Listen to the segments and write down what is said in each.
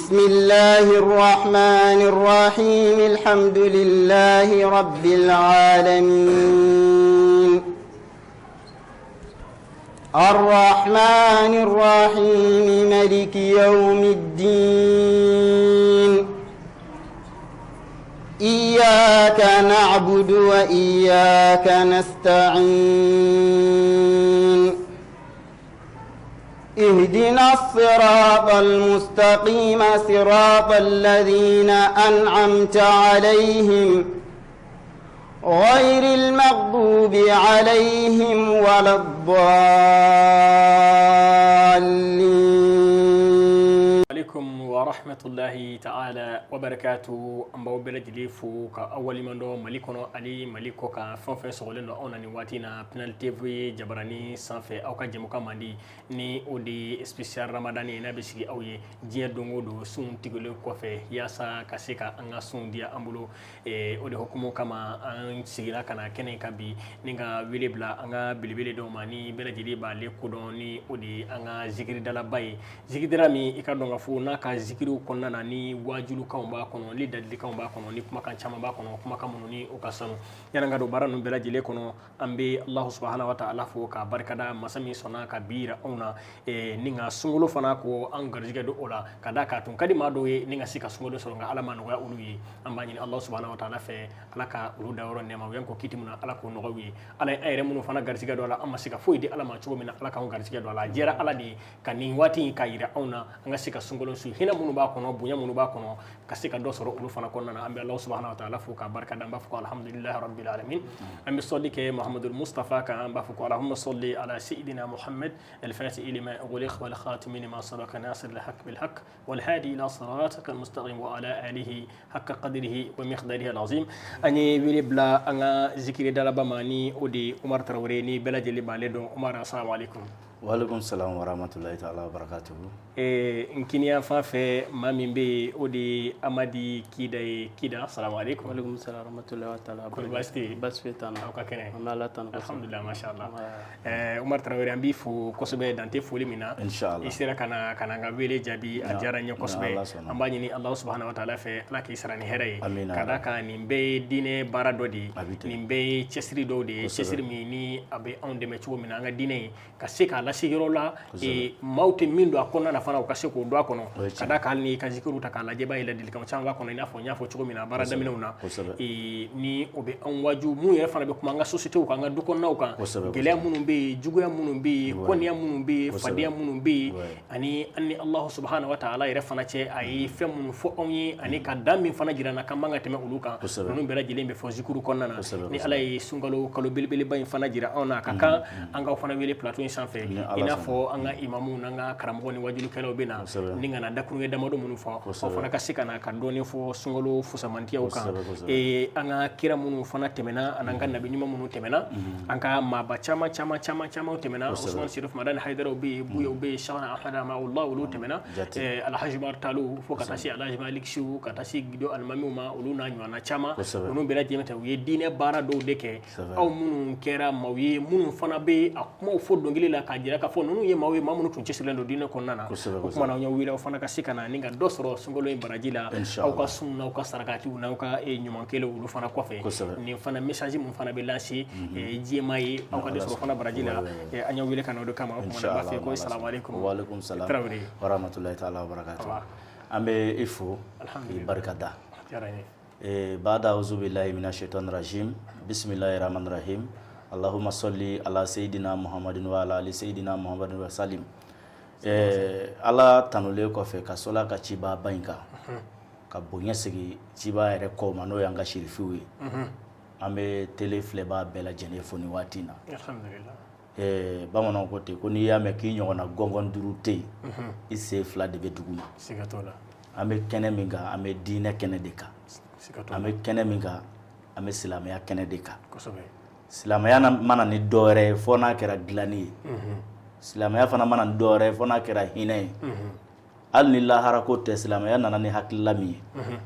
بسم الله الرحمن الرحيم الحمد لله رب العالمين الرحمن الرحيم ملك يوم الدين إياك نعبد وإياك نستعين اهدنا الصراط المستقيم صراط الذين أنعمت عليهم غير المغضوب عليهم ولا الضالين. Alaikum wa rahmatullahi ta'ala wa barakatuh. An b'aw bɛɛ lajɛlen fo ka aw waleɲuman dɔn Mali kɔnɔ ani Mali kɔ kan. Fɛn o fɛn sɔgɔlen don anw na nin waati in na, Pinal TV jabarani sanfɛ, aw ka jɛmukan mandi ni o de ye spécial Ramadan ye, n'a bɛ sigi aw ye diɲɛ don o don sun tigɛlen kɔfɛ, yaasa ka se ka an ka sun diya an bolo. O de hukumu kama an sigira ka na kɛnɛ kan bi ni ka wele bila an ka belebele dɔw ma, ni bɛɛ lajɛlen b'ale kodɔn, ni o de ye an ka zikiridalaba ye, zikiridala min i ka dɔn ka fɔ n'a ka zikiriw kɔnɔna na, ni wajulukanw b'a kɔnɔ, ni ladilikanw b'a kɔnɔ, ni kumakan caman b'a kɔnɔ, kumakan minnu ni o ka sanu. Yanni ka don baara ninnu bɛɛ lajɛlen kɔnɔ, an bɛ Alahu subahana wa taala fo k'a barikada, masa min sɔnna ka bi yira anw na, ni ka sunkalo fana ko an garijɛgɛ don o la, ka d'a kan tun ka di maa dɔw ye ni ka se ka sunkalo sɔrɔ, nka Ala ma nɔgɔya olu ye. An b'a ɲini Alahu subahana wa taala fɛ, Ala ka olu dayɔrɔ nɛɛma, u y'an ko kiti min na, Ala k'o nɔgɔya u ye. Ala ye an yɛrɛ minnu fana garijɛgɛ don a la, an ma se ka foyi di Ala ma cogo min na, Ala k'an garijɛgɛ don a la. A diyara Ala de ye ka nin waati in k'a yira anw na, an ka se ka sunkalo sun, hinɛ minnu b'a kɔnɔ, bonya minnu b'a kɔnɔ, ka se ka dɔ sɔrɔ olu fana kɔnɔna na. An bɛ Alahu subahana wa taala fo k'a barika da, an b'a fɔ ko alhamdulilahi rabbil alamin. An bɛ sɔli kɛ Muhamadul Mustafa kan, an b'a fɔ ko alahuma sɔli ala sayyidina Muhammad al-fatihi lima ughliqa wal khatimi lima sabaqa nasir al-haq bil haq wal hadi ila siratika al-mustaqim wa ala alihi haqqa qadrihi wa miqdarihi al-azim. An ye wele bila an ka zikiri dalaba ma, ni o de ye Umar Tarawele, ni bɛɛ lajɛlen b'ale dɔn. Umar, assalamu alaikum. Waaleykum salam wa rahmatulahi ta'ala wa barakatuhu. N kiniya fan fɛ, maa min bɛ yen, o de ye Amadi Kida ye. Kida, assalamu alaikum. Waaleykum salam wa rahmatulahi ta'ala. Kɔri baasi tɛ yen? Baasi foyi t'an na. Aw ka kɛnɛ? An bɛ Ala tanu kosɛbɛ. Alhamdulilah, masha Allah. Umar Tarawele, an b'i fo kosɛbɛ, dan tɛ foli min na. Inshallah. I sera ka na ka na n ka wele jaabi, a diyara n ye kosɛbɛ. Ala sɔnna. An b'a ɲini Alahu subahana wa taala fɛ, Ala k'i sara ni hɛrɛ ye. Amina. Ka d'a kan nin bɛɛ ye diinɛ baara dɔ de ye. A bɛ ten. Nin bɛɛ ye cɛsiri dɔw de ye, cɛsiri min ni a bɛ anw dɛmɛ cogo min na, an ka diinɛ in ka se k'a lase yɔrɔ la, maaw tɛ min don a kɔnɔna na fana, u ka se k'o don a kɔnɔ. Ka d'a kan hali n'i ka zikiriw ta k'a lajɛ, i b'a ye ladilikan caman b'a kɔnɔ, i n'a fɔ n y'a fɔ cogo min na baara daminɛw na. Ni o bɛ anw waaju, mun yɛrɛ fana bɛ kuma an ka société kan, an ka du kɔnɔnaw kan, gɛlɛya minnu bɛ yen, juguya minnu bɛ yen, kɔniya minnu bɛ yen, fadenya minnu bɛ yen, ani an ni Alahu subahana wa taala yɛrɛ fana cɛ, a ye fɛn minnu fɔ anw ye, ani ka dan min fana jira an na k'an man ka tɛmɛ olu kan, ninnu bɛɛ lajɛlen bɛ fɔ zikuru kɔnɔna na. Ni Ala ye sunkalo kalo belebeleba in fana jira anw na, a ka kan an k'aw fana wele plateau in sanfɛ, i n'a fɔ an ka imamuw n'an ka karamɔgɔ ni wajulikɛlaw bɛ na ni ka na dakuruɲɛ damadɔ minnu fɔ, aw fana ka se ka na ka dɔɔnin fɔ sunkalo fusamantiyaw kan, an ka kira minnu fana tɛmɛna, ani an ka nabi ɲuman minnu tɛmɛna, an ka maaba caman caman caman caman tɛmɛna, Usman Sirif Madani Hayidaraw bɛ yen, Buyew bɛ yen, Shana Ahmad Amawula olu tɛmɛna, Alhaji Umar Taliw, fo ka taa se Alhaji Malik Siw, ka taa se Gido alimamiw ma, olu n'a ɲɔgɔnna caman. Ninnu bɛɛ lajɛlen ta, u ye diinɛ baara dɔw de kɛ. Aw minnu kɛra maaw ye, minnu fana bɛ a kumaw fɔ dɔnkili la k'a jira k'a fɔ ninnu ye maaw ye, maa minnu tun cɛsirilen don diinɛ kɔnɔna na, o tuma na, aw ɲɛ wele, aw fana ka se ka na ni ka dɔ sɔrɔ sunkalo in baraji la, aw ka sunw n'aw ka sarakatiw n'aw ka ɲuman kɛlenw olu fana kɔfɛ. Nin fana message min fana bɛ lancer diɲɛmaa ye, aw ka dɔ sɔrɔ fana baraji la, an y'aw wele ka na o de kama. O tuma na, an b'a fɔ ko salamu aleykum. Waaleykum salam Tarawele. wa rahmatulahi ta'ala wa barakatuhu. An bɛ i fo k'i barika da. Diyara n ye. Baada auzu billahi minash shaitani rajim, bismillahir rahmanir rahim, allahumma salli ala sayyidina Muhammadin wa ala ali sayyidina Muhammadin wa salim. Ala tanulen kɔfɛ, ka sɔla ka cibaba in kan, ka bonya sigi ciba yɛrɛ kɔ ma, n'o y'an ka sirifiw ye. An bɛ télé filɛbaa bɛɛ lajɛlen fo nin waati in na. Alhamdulillah. Bamananw ko ten ko n'i y'a mɛn k'i ɲɔgɔnna gɔngɔn duuru tɛ yen, i sen fila de bɛ dugu ma. Siga t'o la. An bɛ kɛnɛ min kan, an bɛ diinɛ kɛnɛ de kan. Siga t'o la. An bɛ kɛnɛ min kan, an bɛ silamɛya kɛnɛ de kan. Silamɛya mana ni dɔwɛrɛ ye fɔ n'a kɛra dilanni ye, silamɛya fana mana ni dɔwɛrɛ ye fɔ n'a kɛra hinɛ ye. Hali ni lahara ko tɛ, silamɛya nana ni hakilila min ye,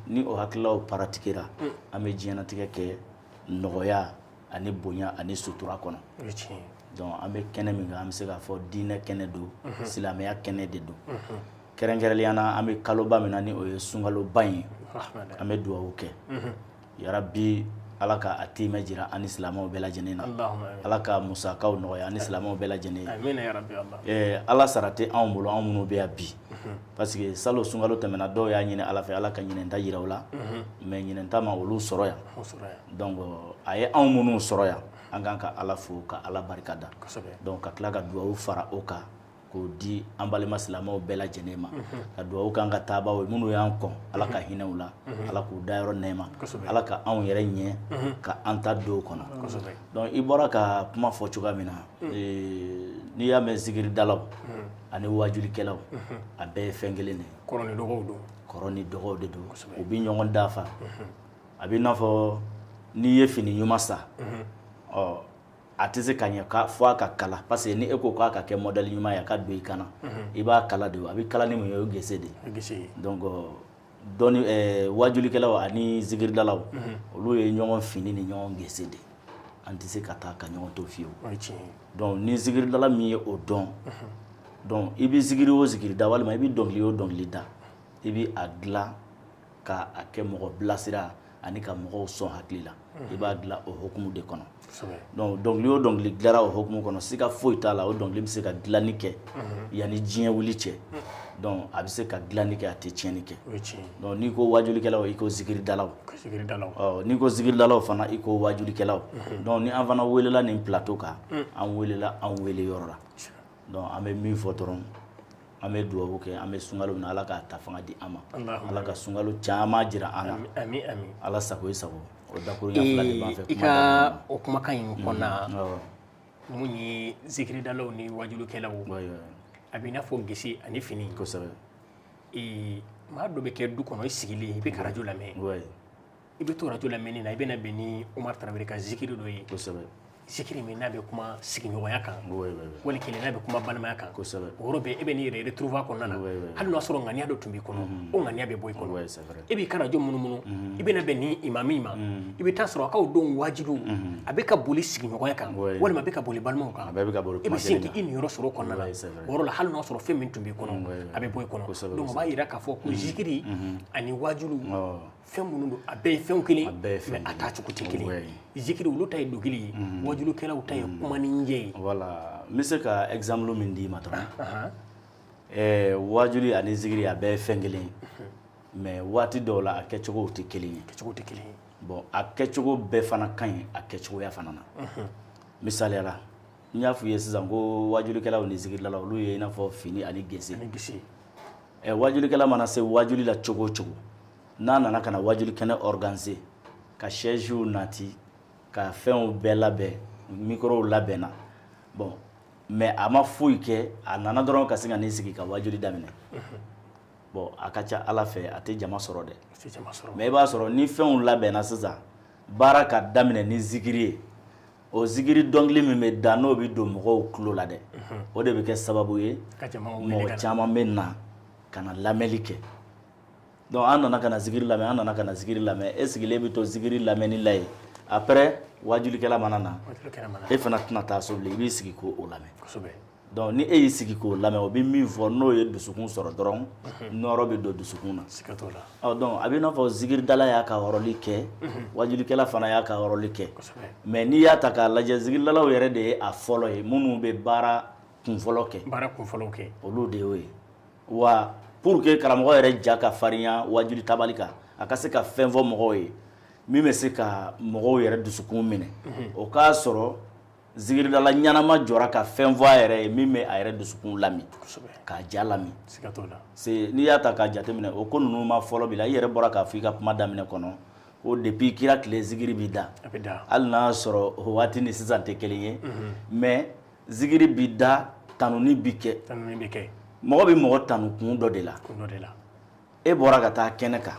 ni o hakililaw paratikera, an bɛ diɲɛnatigɛ kɛ nɔgɔya ani bonya ani sutura kɔnɔ. O ye tiɲɛ ye. Donc an bɛ kɛnɛ min kan, an bɛ se k'a fɔ diinɛ kɛnɛ don, silamɛya kɛnɛ de don. Kɛrɛnkɛrɛnnenya na, an bɛ kaloba min na, ni o ye sunkaloba in ye, an bɛ dugawu kɛ, yarabi Ala ka a timɛ jira an ni silamɛw bɛɛ lajɛlen na. Ala ka musakaw nɔgɔya an ni silamɛw bɛɛ lajɛlen ye. Ala sara tɛ anw bolo, anw minnu bɛ yan bi, parce que salon sunkalo tɛmɛna, dɔw y'a ɲini Ala fɛ Ala ka ɲinɛn ta jira u la, mais ɲinɛn ta ma olu sɔrɔ yan. Donc a ye anw minnu sɔrɔ yan, an kan ka Ala fo ka Ala barika da. Donc ka tila ka dugawu fara o kan k'o di an balima silamɛw bɛɛ lajɛlen ma, ka dugawu k'an ka taabaaw ye minnu y'an kɔn, Ala ka hinɛ u la, Ala k'u dayɔrɔ nɛɛma, Ala ka anw yɛrɛ ɲɛ ka an ta don kɔnɔ. Donc i bɔra ka kuma fɔ cogoya min na, n'i y'a mɛn zikiridalaw ani wajulikɛlaw, a bɛɛ ye fɛn kelen de ye. Kɔrɔ ni dɔgɔw don. Kɔrɔ ni dɔgɔw de don, u bɛ ɲɔgɔn dafa. A bɛ n'a fɔ n'i ye fini ɲuman san, ɔ a tɛ se ka ɲɛ fo a ka kala, parce que ni e ko k'a ka kɛ modèle ɲuman ye, a ka don i kana, i b'a kala de, a bɛ kala ni mun ye, o ye gese de ye. Donc dɔnni wajulikɛlaw ani zikiridalaw, olu ye ɲɔgɔn fini ni ɲɔgɔn gese de, an tɛ se ka taa ka ɲɔgɔn to fiyewu. Donc ni zikiridala min ye o dɔn, donc i bɛ zikiri o zikiri da, walima i bɛ dɔnkili o dɔnkili da, i bɛ a dilan ka a kɛ mɔgɔ bilasira ani ka mɔgɔw sɔn hakili la, i b'a dilan o hukumu de kɔnɔ. Donc dɔnkili o dɔnkili dilara o hukumu kɔnɔ, siga foyi t'a la, o dɔnkili bɛ se ka dilanni kɛ yanni diɲɛ wuli cɛ. Donc a bɛ se ka dilanni kɛ, a tɛ tiɲɛni kɛ. Donc n'i ko wajulikɛlaw, i ko zikiridalaw, n'i ko zikiridalaw fana, i ko wajulikɛlaw. Donc ni an fana welela nin plateau kan, an welela an wele yɔrɔ la. Donc an bɛ min fɔ dɔrɔn, an bɛ dugawu kɛ, an bɛ sunkalo min na, Ala k'a ta fanga di an ma, Ala ka sunkalo caman jira an na. Ala sago i sago. O dakuruɲɛ fila de b'an fɛ. I ka o kumakan in kɔnɔna, mun ye zikiridalaw ni wajulikɛlaw, a b'i n'a fɔ gese ani fini. Kosɛbɛ. Maa dɔ bɛ kɛ du kɔnɔ, i sigilen i bɛ ka arajo lamɛn, i bɛ to arajo lamɛnni na, i bɛna bɛn ni Umaru Tarawele ka zikiri dɔ ye. Kosɛbɛ. Zikiri min n'a bɛ kuma sigiɲɔgɔnya kan, wali kelen n'a bɛ kuma balimaya kan, o yɔrɔ bɛɛ e bɛ n'i yɛrɛ retrouver a kɔnɔna na. Hali n'a sɔrɔ ŋaniya dɔ tun b'i kɔnɔ, o ŋaniya bɛ bɔ i kɔnɔ. E b'i ka arajo munumunu, i bɛna bɛn ni imami ma, i bɛ taa sɔrɔ a k'aw don wajibiw, a bɛ ka boli sigiɲɔgɔnya kan, walima a bɛ ka boli balimaw kan, e bɛ sin k'i niyɔrɔ sɔrɔ o kɔnɔna na. O yɔrɔ la, hali n'a sɔrɔ fɛn min tun b'i kɔnɔ, a bɛ bɔ i kɔnɔ. Donc o b'a yira k'a fɔ ko zikiri ani wajibiw, fɛn minnu don, a bɛɛ ye fɛn kelen, mais a taacogo tɛ kelen. Zikiri olu ta ye dɔnkili ye, wajulikɛlaw ta ye kuma ni ɲɛ ye. Voilà, n bɛ se ka exemple min d'i ma dɔrɔn, wajuli ani zikiri a bɛɛ ye fɛn kelen ye, mais waati dɔw la a kɛcogow tɛ kelen ye. Kɛcogo tɛ kelen ye. Bon, a kɛcogo bɛɛ fana ka ɲi a kɛcogoya fana na. Misaliya la, n y'a f'i ye sisan ko wajulikɛlaw ni zikiridalaw, olu ye i n'a fɔ fini ani gese. Wajulikɛla mana se wajuli la cogo o cogo, n'a nana ka na wajuli kɛnɛ organiser, ka chaise nati, ka fɛnw bɛɛ labɛn, microw labɛnna, bon, mais a ma foyi kɛ, a nana dɔrɔn ka sin ka n'i sigi ka wajuli daminɛ. Bon, a ka ca Ala fɛ, a tɛ jama sɔrɔ dɛ. Mais i b'a sɔrɔ ni fɛnw labɛnna sisan, baara ka daminɛ ni zikiri ye, o zikiri dɔnkili min bɛ da, n'o bɛ don mɔgɔw tulo la dɛ, o de bɛ kɛ sababu ye mɔgɔ caman bɛ na ka na lamɛnli kɛ. Donc an nana ka na zikiri lamɛn, an nana ka na zikiri lamɛn, e sigilen bɛ to zikiri lamɛnni la yen. Après wajulikɛla mana na, e fana tɛna taa so bilen, i b'i sigi k'o lamɛn. Donc ni e y'i sigi k'o lamɛn, o bɛ min fɔ, n'o ye dusukun sɔrɔ dɔrɔn, nɔrɔ bɛ don dusukun na. Ɔ donc a bɛ i n'a fɔ zikiridala y'a ka rôle kɛ, wajulikɛla fana y'a ka rôle kɛ. Mais n'i y'a ta k'a lajɛ, zikiridalaw yɛrɛ de ye a fɔlɔ ye, minnu bɛ baara kunfɔlɔ kɛ. Baara kunfɔlɔ kɛ. Olu de y'o ye. Wa pour que karamɔgɔ yɛrɛ ja ka farinya wajuli tabali kan, a ka se ka fɛn fɔ mɔgɔw ye min bɛ se ka mɔgɔw yɛrɛ dusukun minɛ, o k'a sɔrɔ zikiridala ɲɛnama jɔra ka fɛn fɔ a yɛrɛ ye min bɛ a yɛrɛ dusukun lami, k'a ja lami. N'i y'a ta k'a jateminɛ, o ko ninnu ma fɔlɔ bi la. I yɛrɛ bɔra k'a fɔ i ka kuma daminɛ kɔnɔ ko depuis kira tile zikiri bi da, hali n'a sɔrɔ o waati ni sisan tɛ kelen ye, mais zikiri bi da, tanuni bi kɛ. Mɔgɔ bɛ mɔgɔ tanu kun dɔ de la. E bɔra ka taa kɛnɛ kan,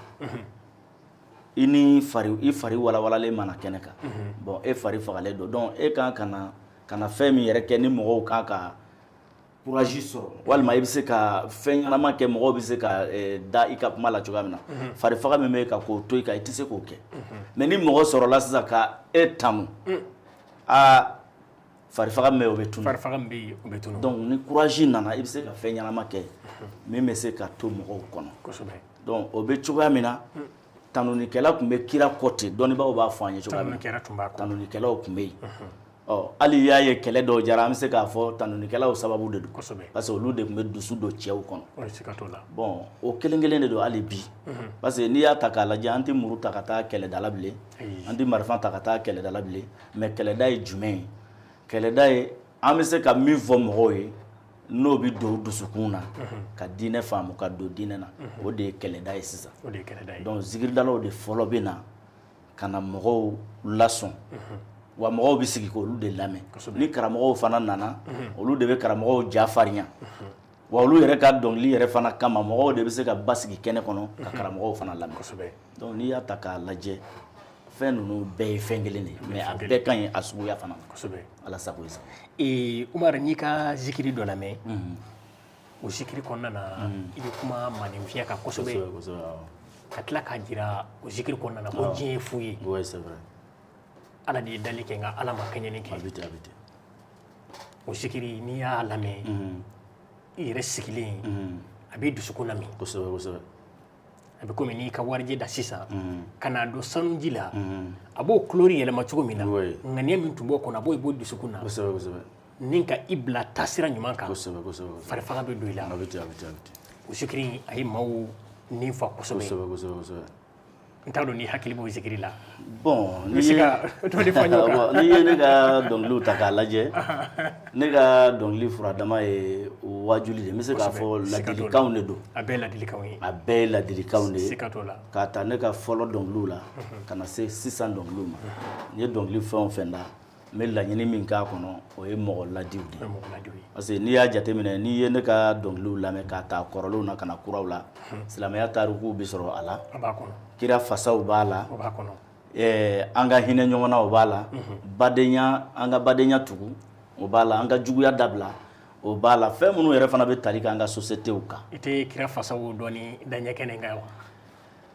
i ni fari, i fari walawalalen mana kɛnɛ kan, bon, e fari fagalen don, donc e kan ka na ka na fɛn min yɛrɛ kɛ ni mɔgɔw kan ka courage sɔrɔ, walima i bɛ se ka fɛn ɲɛnama kɛ, mɔgɔw bɛ se ka da i ka kuma la cogoya min na, fari faga min bɛ ka k'o to i kan, i tɛ se k'o kɛ. Mais ni mɔgɔ sɔrɔla sisan ka e tanu, aa Farifaga min bɛ yen, o bɛ tunu. Farifaga min bɛ yen, o bɛ tunu. Donc ni courage nana, i bɛ se ka fɛn ɲɛnama kɛ min bɛ se ka to mɔgɔw kɔnɔ. Donc o bɛ cogoya min na, tanunikɛla tun bɛ kira kɔ ten, dɔnnibaaw b'a fɔ an ye cogoya min na. Tanunikɛla tun b'a kɔ. Tanunikɛlaw tun bɛ yen. Ɔ, hali i y'a ye kɛlɛ dɔw jara, an bɛ se k'a fɔ tanunikɛlaw sababu de don. Parce que olu de tun bɛ dusu don cɛw kɔnɔ. O siga t'o la. Bon, o kelen kelen de don hali bi. Parce que n'i y'a ta k'a lajɛ, an tɛ muru ta ka taa kɛlɛda la bilen. An tɛ marifa ta ka taa kɛlɛda la bilen. Mais kɛlɛda ye jumɛn ye? Kɛlɛda ye an bɛ se ka min fɔ mɔgɔw ye n'o bɛ don u dusukun na, ka diinɛ faamu, ka don diinɛ na, o de ye kɛlɛda ye sisan. O de ye kɛlɛda ye. Donc zikiridalaw de fɔlɔ bɛ na ka na mɔgɔw lasɔn. Wa mɔgɔw bɛ sigi k'olu de lamɛn. Ni karamɔgɔw fana nana, olu de bɛ karamɔgɔw ja farinya. Wa olu yɛrɛ ka dɔnkili yɛrɛ fana kama, mɔgɔw de bɛ se ka basigi kɛnɛ kɔnɔ ka karamɔgɔw fana lamɛn. Donc n'i y'a ta k'a lajɛ, fɛn ninnu bɛɛ ye fɛn kelen de ye, mais a bɛɛ ka ɲi a suguya fana ma. Ala sago i sago. Umaru, n'i ka zikiri dɔ lamɛn, o zikiri kɔnɔna na, i bɛ kuma maninfinya kan kosɛbɛ. Ka tila k'a jira o zikiri kɔnɔna na ko diɲɛ ye fu ye. Ouais, c'est vrai. Ala de ye dali kɛ, nka Ala ma kɛɲɛni kɛ. A bɛ ten, a bɛ ten. O zikiri, n'i y'a lamɛn, i yɛrɛ sigilen, a b'i dusukun lami. Kosɛbɛ, kosɛbɛ. A bɛ komi n'i ka warijɛ da sisan, ka n'a don sanuji la, a b'o couleur yɛlɛma cogo min na, ŋaniya min tun b'o kɔnɔ, a b'o bɔ dusukun na. Kosɛbɛ, kosɛbɛ. Ni ka i bila taasira ɲuman kan. Kosɛbɛ, kosɛbɛ. Farifaga bɛ don i la. A bɛ ten, a bɛ ten, a bɛ ten. O zikiri, a ye maaw ni fa kosɛbɛ. Kosɛbɛ, kosɛbɛ, kosɛbɛ. N t'a dɔn n'i hakili b'o zikiri la. Bon, I bɛ se ka dɔ de fɔ an ye o kan? N'i ye ne ka dɔnkiliw ta k'a lajɛ, ne ka dɔnkili furadama ye wajuli de ye. N bɛ se k'a fɔ ladilikanw de don. A bɛɛ ye ladilikanw ye. A bɛɛ ye ladilikanw de ye. Siga t'o la. K'a ta ne ka fɔlɔ dɔnkiliw la, ka na se sisan dɔnkiliw ma. N ye dɔnkili fɛn o fɛn da, n bɛ laɲini min k'a kɔnɔ, o ye mɔgɔ ladiw de ye. O ye mɔgɔ ladiw ye. Parce que n'i y'a jateminɛ, n'i ye ne ka dɔnkiliw lamɛn k'a ta kɔrɔlenw na ka na kuraw la, silamɛya tarikuw bɛ sɔrɔ a la. A b'a kɔnɔ. Kira fasaw b'a la. O b'a kɔnɔ. An ka hinɛ ɲɔgɔnnaw b'a la. Badenya, an ka badenya tugu, o b'a la. An ka juguya dabila, o b'a la. Fɛn minnu yɛrɛ fana bɛ tali kɛ an ka sociétéw kan. I tɛ kira fasaw dɔn ni daɲɛ kɛnɛ kan wa?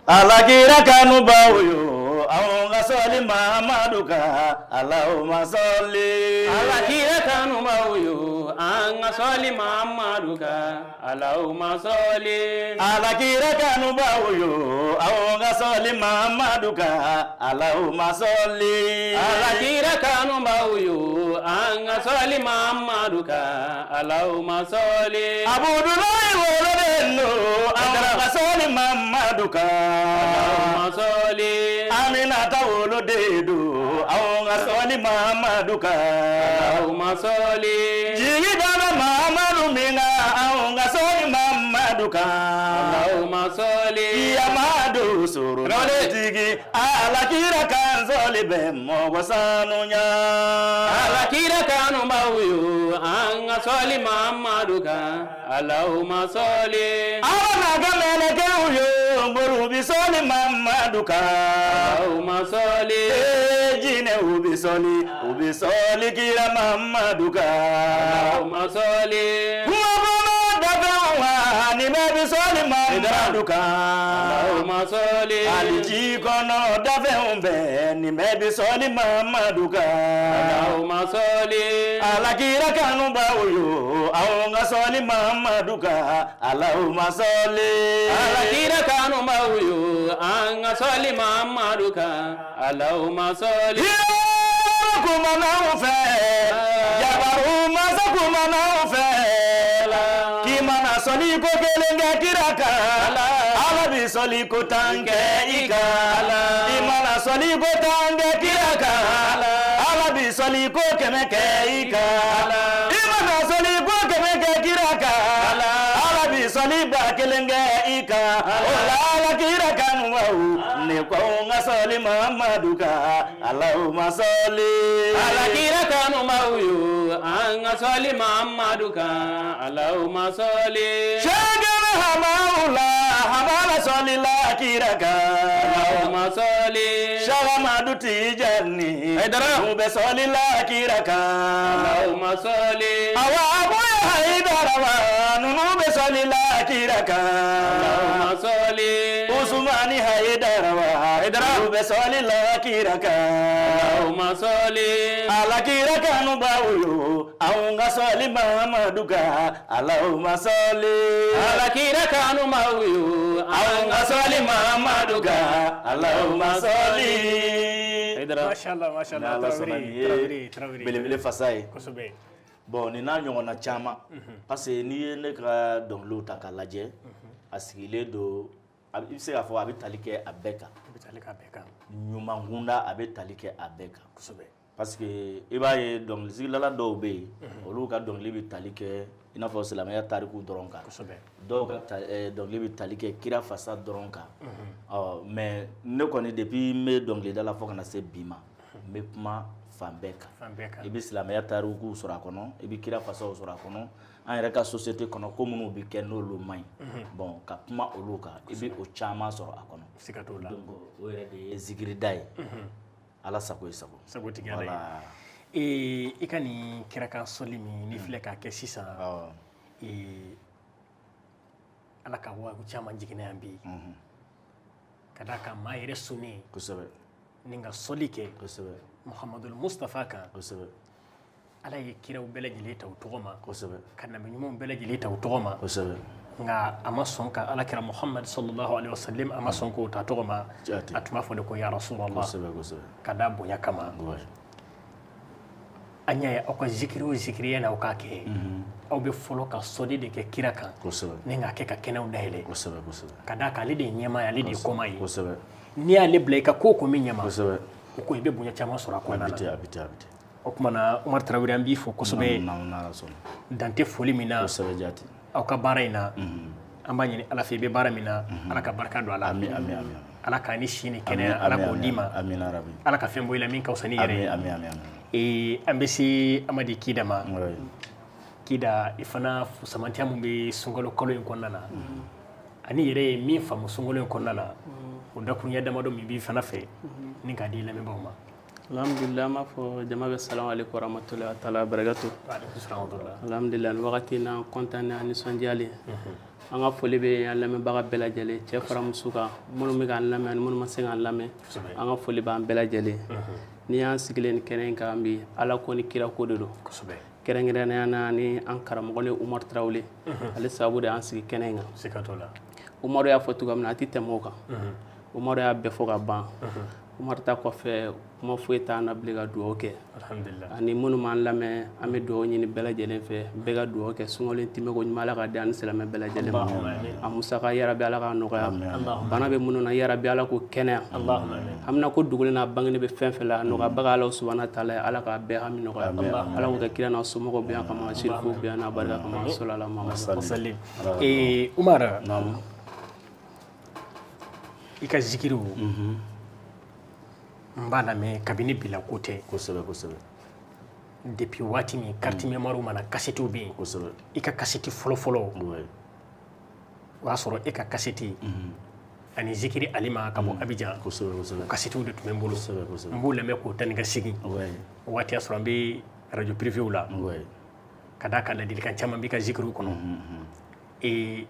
Ala kira kanubaw yo, anw ka sɔli Mahamadu kan, Allahumma sɔli. Ala kira kanubaw yo, an ka sɔli Mahamadu kan, Allahumma sɔli. Ala kira kanubaw yo, anw ka sɔli Mahamadu kan, Allahumma sɔli. Ala kira kanubaw yo, an ka sɔli Mahamadu kan, Allahumma sɔli. Abudulayi woloden don, anw ka sɔli Mahamadu kan. Allahumma sɔli. Aminata woloden don, anw ka sɔli Mahamadu kan. Allahumma sɔli. Jigi dara Mahamadu min kan, anw ka sɔli Mahamadu kan. Allahumma sɔli. Kiyamadu sɔrɔ tigi, Ala kira kan sɔli bɛ mɔgɔ sanuya. Ala kira kanubaw yo, an ka sɔli Mahamadu kan, Allahumma sɔli. Ala n'a ka mɛlɛkɛw yo, moriw bi sɔli Mahamadu kan. Allahumma sɔli. Ee, jinɛw bi sɔli, u bi sɔli kira Mahamadu kan. Allahumma sɔli. Kungo kɔnɔ dafɛnw wa, nin bɛɛ bi sɔli Mahamadu kan. Allahumma sɔli. Hali ji kɔnɔ dafɛnw bɛɛ, nin bɛɛ bi sɔli Mahamadu kan. Allahumma sɔli. Ala kira kanubaw yo, anw ka sɔli Mahamadu kan, Allahumma sɔli. Ala kira kanubaw yo, an ka sɔli Mahamadu kan, Allahumma sɔli. Yɔrɔ kumana anw fɛ, jabaru masa kumana anw fɛ, k'i mana sɔli ko kelen kɛ kira kan, Ala bi sɔli ko tan kɛ i kan. I mana sɔli ko tan kɛ kira kan, Ala bi sɔli ko kɛmɛ kɛ i kan. I mana sɔli ko kɛmɛ kɛ kira kan, Ala bi sɔli ba kelen kɛ i kan. O la Ala kira kanubaw, ne ko n ka sɔli Mahamadu kan, Allahumma sɔli. Ala kira kanubaw yo, an ka sɔli Mahamadu kan, Allahumma sɔli. Sɛgɛrɛ hamawula, hamala sɔli la kira kan. Allahumma sɔli. Sahamadu Tijani, Hayidara. u bɛ sɔli la kira kan. Allahumma sɔli. Awa Abuya Hayidara wa, ninnu bɛ sɔli la kira kan. Allahumma sɔli. Usumana Usmani Hayidara wa Hayidara. Olu bɛ sɔli la kira kan. Allahumma sɔli. Ala kira kanubaw yo, anw ka sɔli Mahamadu kan. Allahumma sɔli. Ala kira kanubaw yo, Anw ka sɔli Mahamadu kan. Allahumma sɔli. Hayidara. Mashallah, mashallah. N'Ala sɔnna nin Tarawele, ye Tarawele, Tarawele. belebele fasa ye. Kosɛbɛ. Bon, nin n'a ɲɔgɔnna caman, parce que n'i ye ne ka dɔnkiliw ta k'a lajɛ, a sigilen don, i bɛ se k'a fɔ a bɛ tali kɛ a bɛɛ kan. A bɛ tali k'a bɛɛ kan. Ɲuman kunda, a bɛ tali kɛ a bɛɛ kan. Kosɛbɛ. Parce que i b'a ye dɔnkilisigilala dɔw bɛ yen, olu ka dɔnkili bɛ tali kɛ i n'a fɔ silamɛya tariku dɔrɔn kan. Kosɛbɛ. Dɔw ka dɔnkili bɛ tali kɛ kira fasa dɔrɔn kan. Ɔ, mais ne kɔni, depuis n bɛ dɔnkilida la fo ka na se bi ma, n bɛ kuma fan bɛɛ kan. Fan bɛɛ kan. I bɛ silamɛya tarikuw sɔrɔ a kɔnɔ, i bɛ kira fasaw sɔrɔ a kɔnɔ, an yɛrɛ ka société kɔnɔ, ko minnu bɛ kɛ n'olu man ɲi, bon, ka kuma olu kan, i bɛ o caman sɔrɔ a kɔnɔ. Siga t'o la. Donc o yɛrɛ de ye zikirida ye. Ala sago i sago. Sago tigi Ala ye. Voilà. I ka nin kirakan sɔli min n'i filɛ k'a kɛ sisan, Awɔ. Ala ka waaju caman jiginna yan bi. Ka d'a kan maa yɛrɛ sonnen ni ka sɔli kɛ Muhamadul Mustafa kan. Ala ye kiraw bɛɛ lajɛlen ta u tɔgɔ ma. Ka nabi ɲumanw bɛɛ lajɛlen ta u tɔgɔ ma. Nka a ma sɔn ka Ala kira Muhamad sallallahu alaihi wasallam, a ma sɔn k'o ta tɔgɔ ma. Jaati. A tun b'a fɔ de ko ya Rasulallah. Kosɛbɛ kosɛbɛ. Ka da bonya kama. An y'a ye aw ka zikiri o zikiri, yanni aw k'a kɛ, aw bɛ fɔlɔ ka sɔli de kɛ kira kan. Ni k'a kɛ ka kɛnɛw dayɛlɛ. Kosɛbɛ kosɛbɛ. Ka d'a kan ale de ye ɲɛmaa ye, ale de ye kɔma ye. N'i y'ale bila i ka ko o ko min ɲɛma, o ko i bɛ bonya caman sɔrɔ a A kɔnɔna bɛ na. ten, a bɛ ten, a bɛ ten. O tuma na, Umar Tarawele, an b'i fo kosɛbɛ. Naamu, n'Ala sɔnna. Dan tɛ foli min na Kosɛbɛ jaati. aw ka baara in na. An b'a ɲini Ala fɛ, i bɛ baara min na, Ala ka barika don a la. Ami, ami, ami. Ala k'a ni si ni kɛnɛya, Ala k'o d'i ma. Amina rabi. Ala ka fɛn bɔ i la min ka fisa n'i yɛrɛ ye. Ami, ami, ami. An bɛ se Amadi Kida ma. Oui. Kida, i fana fusamantiya mun bɛ sunkalo kalo in kɔnɔna na, ani yɛrɛ ye min faamu sunkalo in kɔnɔna na, o dakuruɲɛ damadɔ min b'i fana fɛ ni k'a di lamɛnbaaw ma. Alhamdulillah, an b'a fɔ jama bɛ salamu aleykum warahmatullahi taala barakatu. Wa aleykum salam wa rahmatullah. Alhamdulillah, nin wagati in na, an content, an nisɔndiyalen. An ka foli bɛ an lamɛnbaga bɛɛ lajɛlen, cɛ fara muso kan, minnu bɛ k'an lamɛn ani minnu ma se k'an lamɛn, an ka foli b'an bɛɛ lajɛlen. N'i y'an sigilen nin kɛnɛ in kan bi, Ala ko ni kira ko de don. Kɛrɛnkɛrɛnnenya na, ni an karamɔgɔ ni Umaru Tarawele, ale sababu de y'an sigi kɛnɛ in kan. Siga t'o la. Umaru y'a fɔ cogoya min na, a tɛ tɛmɛ o kan. Umaru y'a bɛɛ fɔ ka ban. Umaru ta kɔfɛ, kuma foyi t'an na bilen ka dugawu kɛ. Alhamdulillah. Ani minnu m'an lamɛn, an bɛ dugawu ɲini bɛɛ lajɛlen fɛ, bɛɛ ka dugawu kɛ sunkalo in tɛmɛ ko ɲuman, Ala ka di an ni silamɛ bɛɛ lajɛlen ma. A musaka, yarabi Ala k'a nɔgɔya. Bana bɛ minnu na, yarabi Ala k'o kɛnɛya. Hamina ko dugulen n'a bangenen bɛ fɛn fɛn la, a nɔgɔyabaga Ala subahana taala ye, Ala k'a bɛɛ hami nɔgɔya. Ala k'o kɛ kira n'a somɔgɔw bɛn kama, sirifu bɛn n'a barika kama, salala Muhamadu. Wasalim. Umar, i ka zikiriw, n b'a lamɛn kabini bila ko tɛ. Kosɛbɛ kosɛbɛ. Depuis waati min carte mémoire mana, kasetiw bɛ yen. I ka kaseti fɔlɔ fɔlɔ, o y'a sɔrɔ e ka kaseti ani zikiri Alima ka bɔ Abidjan, Kosɛbɛ kosɛbɛ. o kasetiw de tun bɛ n bolo. Kosɛbɛ kosɛbɛ. N b'o lamɛn k'o ta ni ka segin. O waati y'a sɔrɔ an bɛ radio privéw la. Ka d'a kan ladilikan caman b'i ka zikiriw kɔnɔ.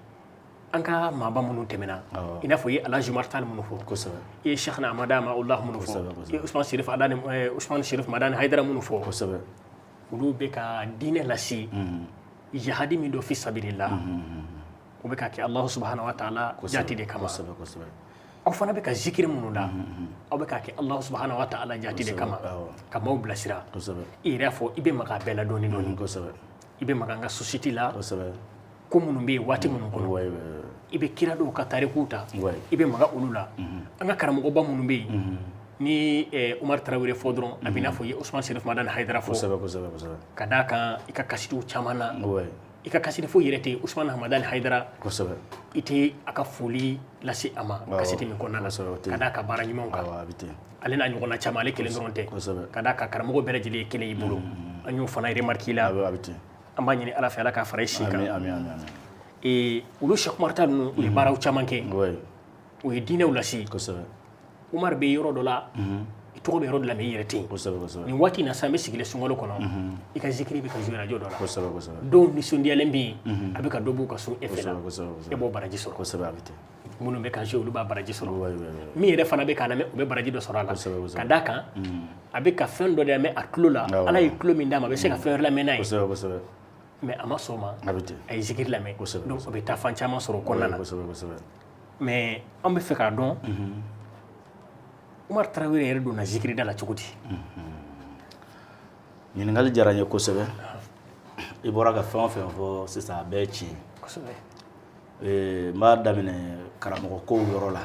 An ka maaba minnu tɛmɛna, i n'a fɔ i ye Alhaji Umar Tall minnu fɔ, i ye Cheikhna Amada Maula minnu fɔ, i ye Usman Sherif Adani, Usman Sherif Madani Hayidara minnu fɔ, olu bɛ ka diinɛ lase, jihadi min don fi sabilillah, o bɛ ka kɛ Allahu subahana wa taala jati de kama. Kosɛbɛ kosɛbɛ. Aw fana bɛ ka zikiri minnu da, aw bɛ ka kɛ Allahu subahana wa taala jati de kama, ka maaw bilasira. I yɛrɛ y'a fɔ, i bɛ maga a bɛɛ la dɔɔni dɔɔni. I bɛ maga an ka société la, ko minnu bɛ yen waati minnu kɔnɔ, i bɛ kira dɔw ka tarikuw ta, i bɛ maga olu la. An ka karamɔgɔba minnu bɛ yen, ni Umar Tarawele fɔ dɔrɔn, a bɛ n'a fɔ i ye Usman Sherif Madani Hayidara fɔ. Kosɛbɛ kosɛbɛ kosɛbɛ. Ka d'a kan i ka kasitiw caman na, i ka kasiti foyi yɛrɛ tɛ Usman Hamadani Hayidara, i tɛ a ka foli lase a ma kasiti min kɔnɔna na, ka d'a ka baara ɲumanw kan. Awɔ, a bɛ ten. Ale n'a ɲɔgɔnna caman, ale kelen dɔrɔn tɛ. Ka d'a kan karamɔgɔ bɛɛ lajɛlen ye kelen y'i bolo, an y'o fana remarque la. A bɛ ten. An b'a ɲini Ala fɛ, Ala k'a fara i si kan. Ami, ami, ami, ami. Olu Cheikh Umar ta ninnu, u ye baaraw caman kɛ, u ye diinɛw lase. Umar bɛ yɔrɔ dɔ la, i tɔgɔ bɛ yɔrɔ dɔ la, mais i yɛrɛ tɛ yen. Kosɛbɛ kosɛbɛ. Nin waati in na sisan, an bɛ sigilen sunkalo kɔnɔ, i ka zikiri bɛ ka jouer radio dɔ la. Kosɛbɛ kosɛbɛ. Dɔw nisɔndiyalen bɛ yen, a bɛ ka dɔ b'u ka sun e fɛ la, Kosɛbɛ kosɛbɛ. E b'o baraji sɔrɔ. Kosɛbɛ, a bɛ ten. Minnu bɛ ka jouer, olu b'a baraji sɔrɔ. Min yɛrɛ fana bɛ k'a lamɛn, o bɛ baraji dɔ sɔrɔ a la, ka d'a kan a bɛ ka fɛn dɔ de lamɛn a tulo la. Ala ye tulo min d'a ma, a bɛ se ka fɛn wɛrɛ lamɛn n'a ye, mais a ma sɔn o ma, a ye zikiri lamɛn. Donc o bɛ taa fan caman sɔrɔ o kɔnɔna na. Mais an bɛ fɛ k'a dɔn, Umaru Tarawele yɛrɛ donna zikirida la cogo di? Ɲininkali diyara n ye kosɛbɛ. I bɔra ka fɛn o fɛn fɔ sisan, a bɛɛ ye tiɲɛ ye. N b'a daminɛ karamɔgɔ kow yɔrɔ la.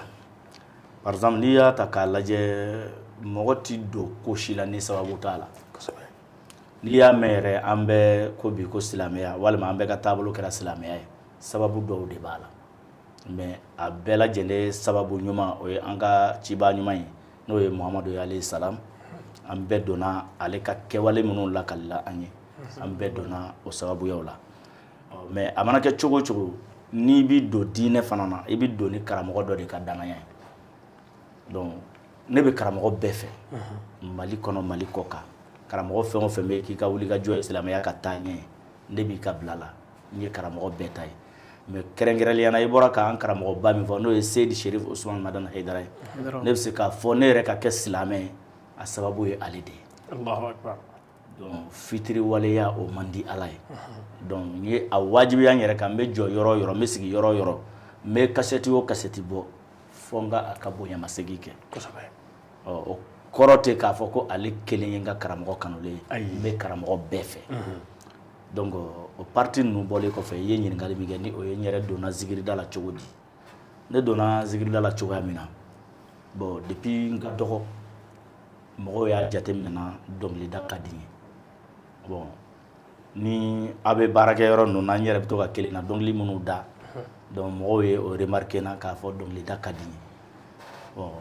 Par exemple, n'i y'a ta k'a lajɛ, mɔgɔ ti don ko si la ni sababu t'a la. N'i y'a mɛn yɛrɛ, an bɛ ko bi ko silamɛya, walima an bɛɛ ka taabolo kɛra silamɛya ye, sababu dɔw de b'a la. Mais a bɛɛ lajɛlen sababu ɲuman, o ye an ka cibaa ɲuman ye, n'o ye Muhamadu ye, alayhi salam. An bɛɛ donna ale ka kɛwale minnu lakalila an ye, an bɛɛ donna o sababuyaw la. Mais a mana kɛ cogo o cogo, n'i bɛ don diinɛ fana na, i bɛ don ni karamɔgɔ dɔ de ka danaya ye. Donc ne bɛ karamɔgɔ bɛɛ fɛ, Mali kɔnɔ, Mali kɔ kan. Karamɔgɔ fɛn o fɛn bɛ k'i ka wuli ka jɔ ye silamɛya ka taa ɲɛ, ne b'i ka bila la. N ye karamɔgɔ bɛɛ ta ye, mais kɛrɛnkɛrɛnnenya la, i bɔra k'an karamɔgɔba min fɔ, n'o ye Seyidi Sherif Usman Madani Hayidara ye, ne bɛ se k'a fɔ ne yɛrɛ ka kɛ silamɛ ye, a sababu ye ale de ye. Donc fitiriwaleya, o man di Ala ye. Donc n ye a wajibiya n yɛrɛ kan, n bɛ jɔ yɔrɔ o yɔrɔ, n bɛ sigi yɔrɔ o yɔrɔ, n bɛ kasɛti o kasɛti bɔ, fo n ka a ka bonyamasegin kɛ. Ɔ, o kɔrɔ tɛ k'a fɔ ko ale kelen ye n ka karamɔgɔ kanulen ye, n bɛ karamɔgɔ bɛɛ fɛ. Donc o partie ninnu bɔlen kɔfɛ, i ye ɲininkali min kɛ, ni o ye n yɛrɛ donna zikirida la cogo di? Ne donna zikirida la cogoya min na, bon, depuis n ka dɔgɔ, mɔgɔw y'a jateminɛ na, dɔnkilida ka di n ye. Bon, ni a bɛ baarakɛ yɔrɔ ninnu na, n yɛrɛ bɛ to ka kelen na dɔnkili minnu da. Donc mɔgɔw ye o remarqué na k'a fɔ dɔnkilida ka di n ye. Bon,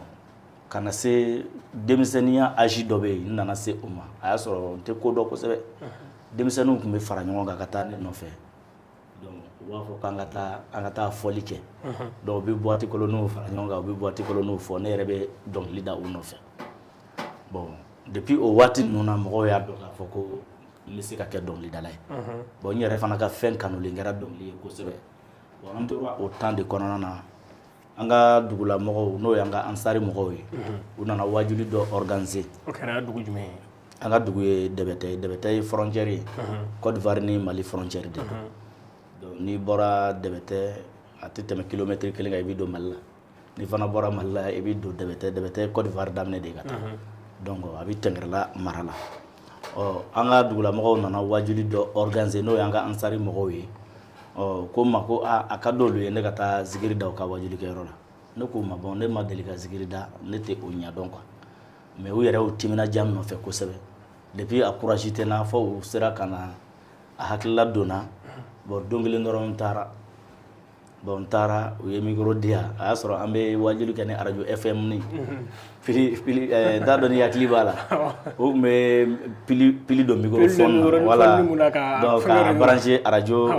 ka na se denmisɛnninya âge dɔ bɛ yen, n nana se o ma, a y'a sɔrɔ n tɛ ko dɔn kosɛbɛ. Denmisɛnninw tun bɛ fara ɲɔgɔn kan ka taa ne nɔfɛ. Donc u b'a fɔ k'an ka taa, an ka taa fɔli kɛ. Donc u bɛ boîte kolonniw fara ɲɔgɔn kan, u bɛ boîte kolonniw fɔ, ne yɛrɛ bɛ dɔnkili da u nɔfɛ. Bon, depuis o waati ninnu na, mɔgɔw y'a dɔn k'a fɔ ko n bɛ se ka kɛ dɔnkilidala ye. Bon, n yɛrɛ fana ka fɛn kanulen kɛra dɔnkili ye kosɛbɛ. Bon, an tora o temps de kɔnɔna na, an ka dugulamɔgɔw, n'o y'an ka ansari mɔgɔw ye, u nana wajuli dɔ organiser. O kɛra dugu jumɛn ye? An ka dugu ye Dɛbɛtɛ ye. Dɛbɛtɛ ye frontière ye, Côte d'Ivoire ni Mali frontière de don. Donc n'i bɔra Dɛbɛtɛ, a tɛ tɛmɛ kilomètre 1 kan, i bɛ don Mali la. N'i fana bɔra Mali la, i bɛ don Dɛbɛtɛ. Dɛbɛtɛ ye Côte d'Ivoire daminɛ de ye ka taa. Donc a bɛ Tɛngɛrɛla mara la. Ɔ, an ka dugulamɔgɔw nana wajuli dɔ organiser, n'o y'an ka ansari mɔgɔw ye. Ɔ, ko n ma ko a ka d'olu ye ne ka taa zikiri da u ka wajulikɛyɔrɔ la. Ne k'u ma, bon, ne ma deli ka zikiri da, ne tɛ o ɲɛdɔn quoi. Mais u yɛrɛ y'u timinadiya n nɔfɛ kosɛbɛ. Depuis a courage tɛ n na, fo u sera ka na a hakilila donna. Bon, don kelen dɔrɔn n taara. Bon, n taara, u ye micro di yan. A y'a sɔrɔ an bɛ wajuli kɛ ni arajo FM ni pili pili. N t'a dɔn ni hakili b'a la, o tun bɛ pili pili don microphone na, voilà, donc k'a brancher arajo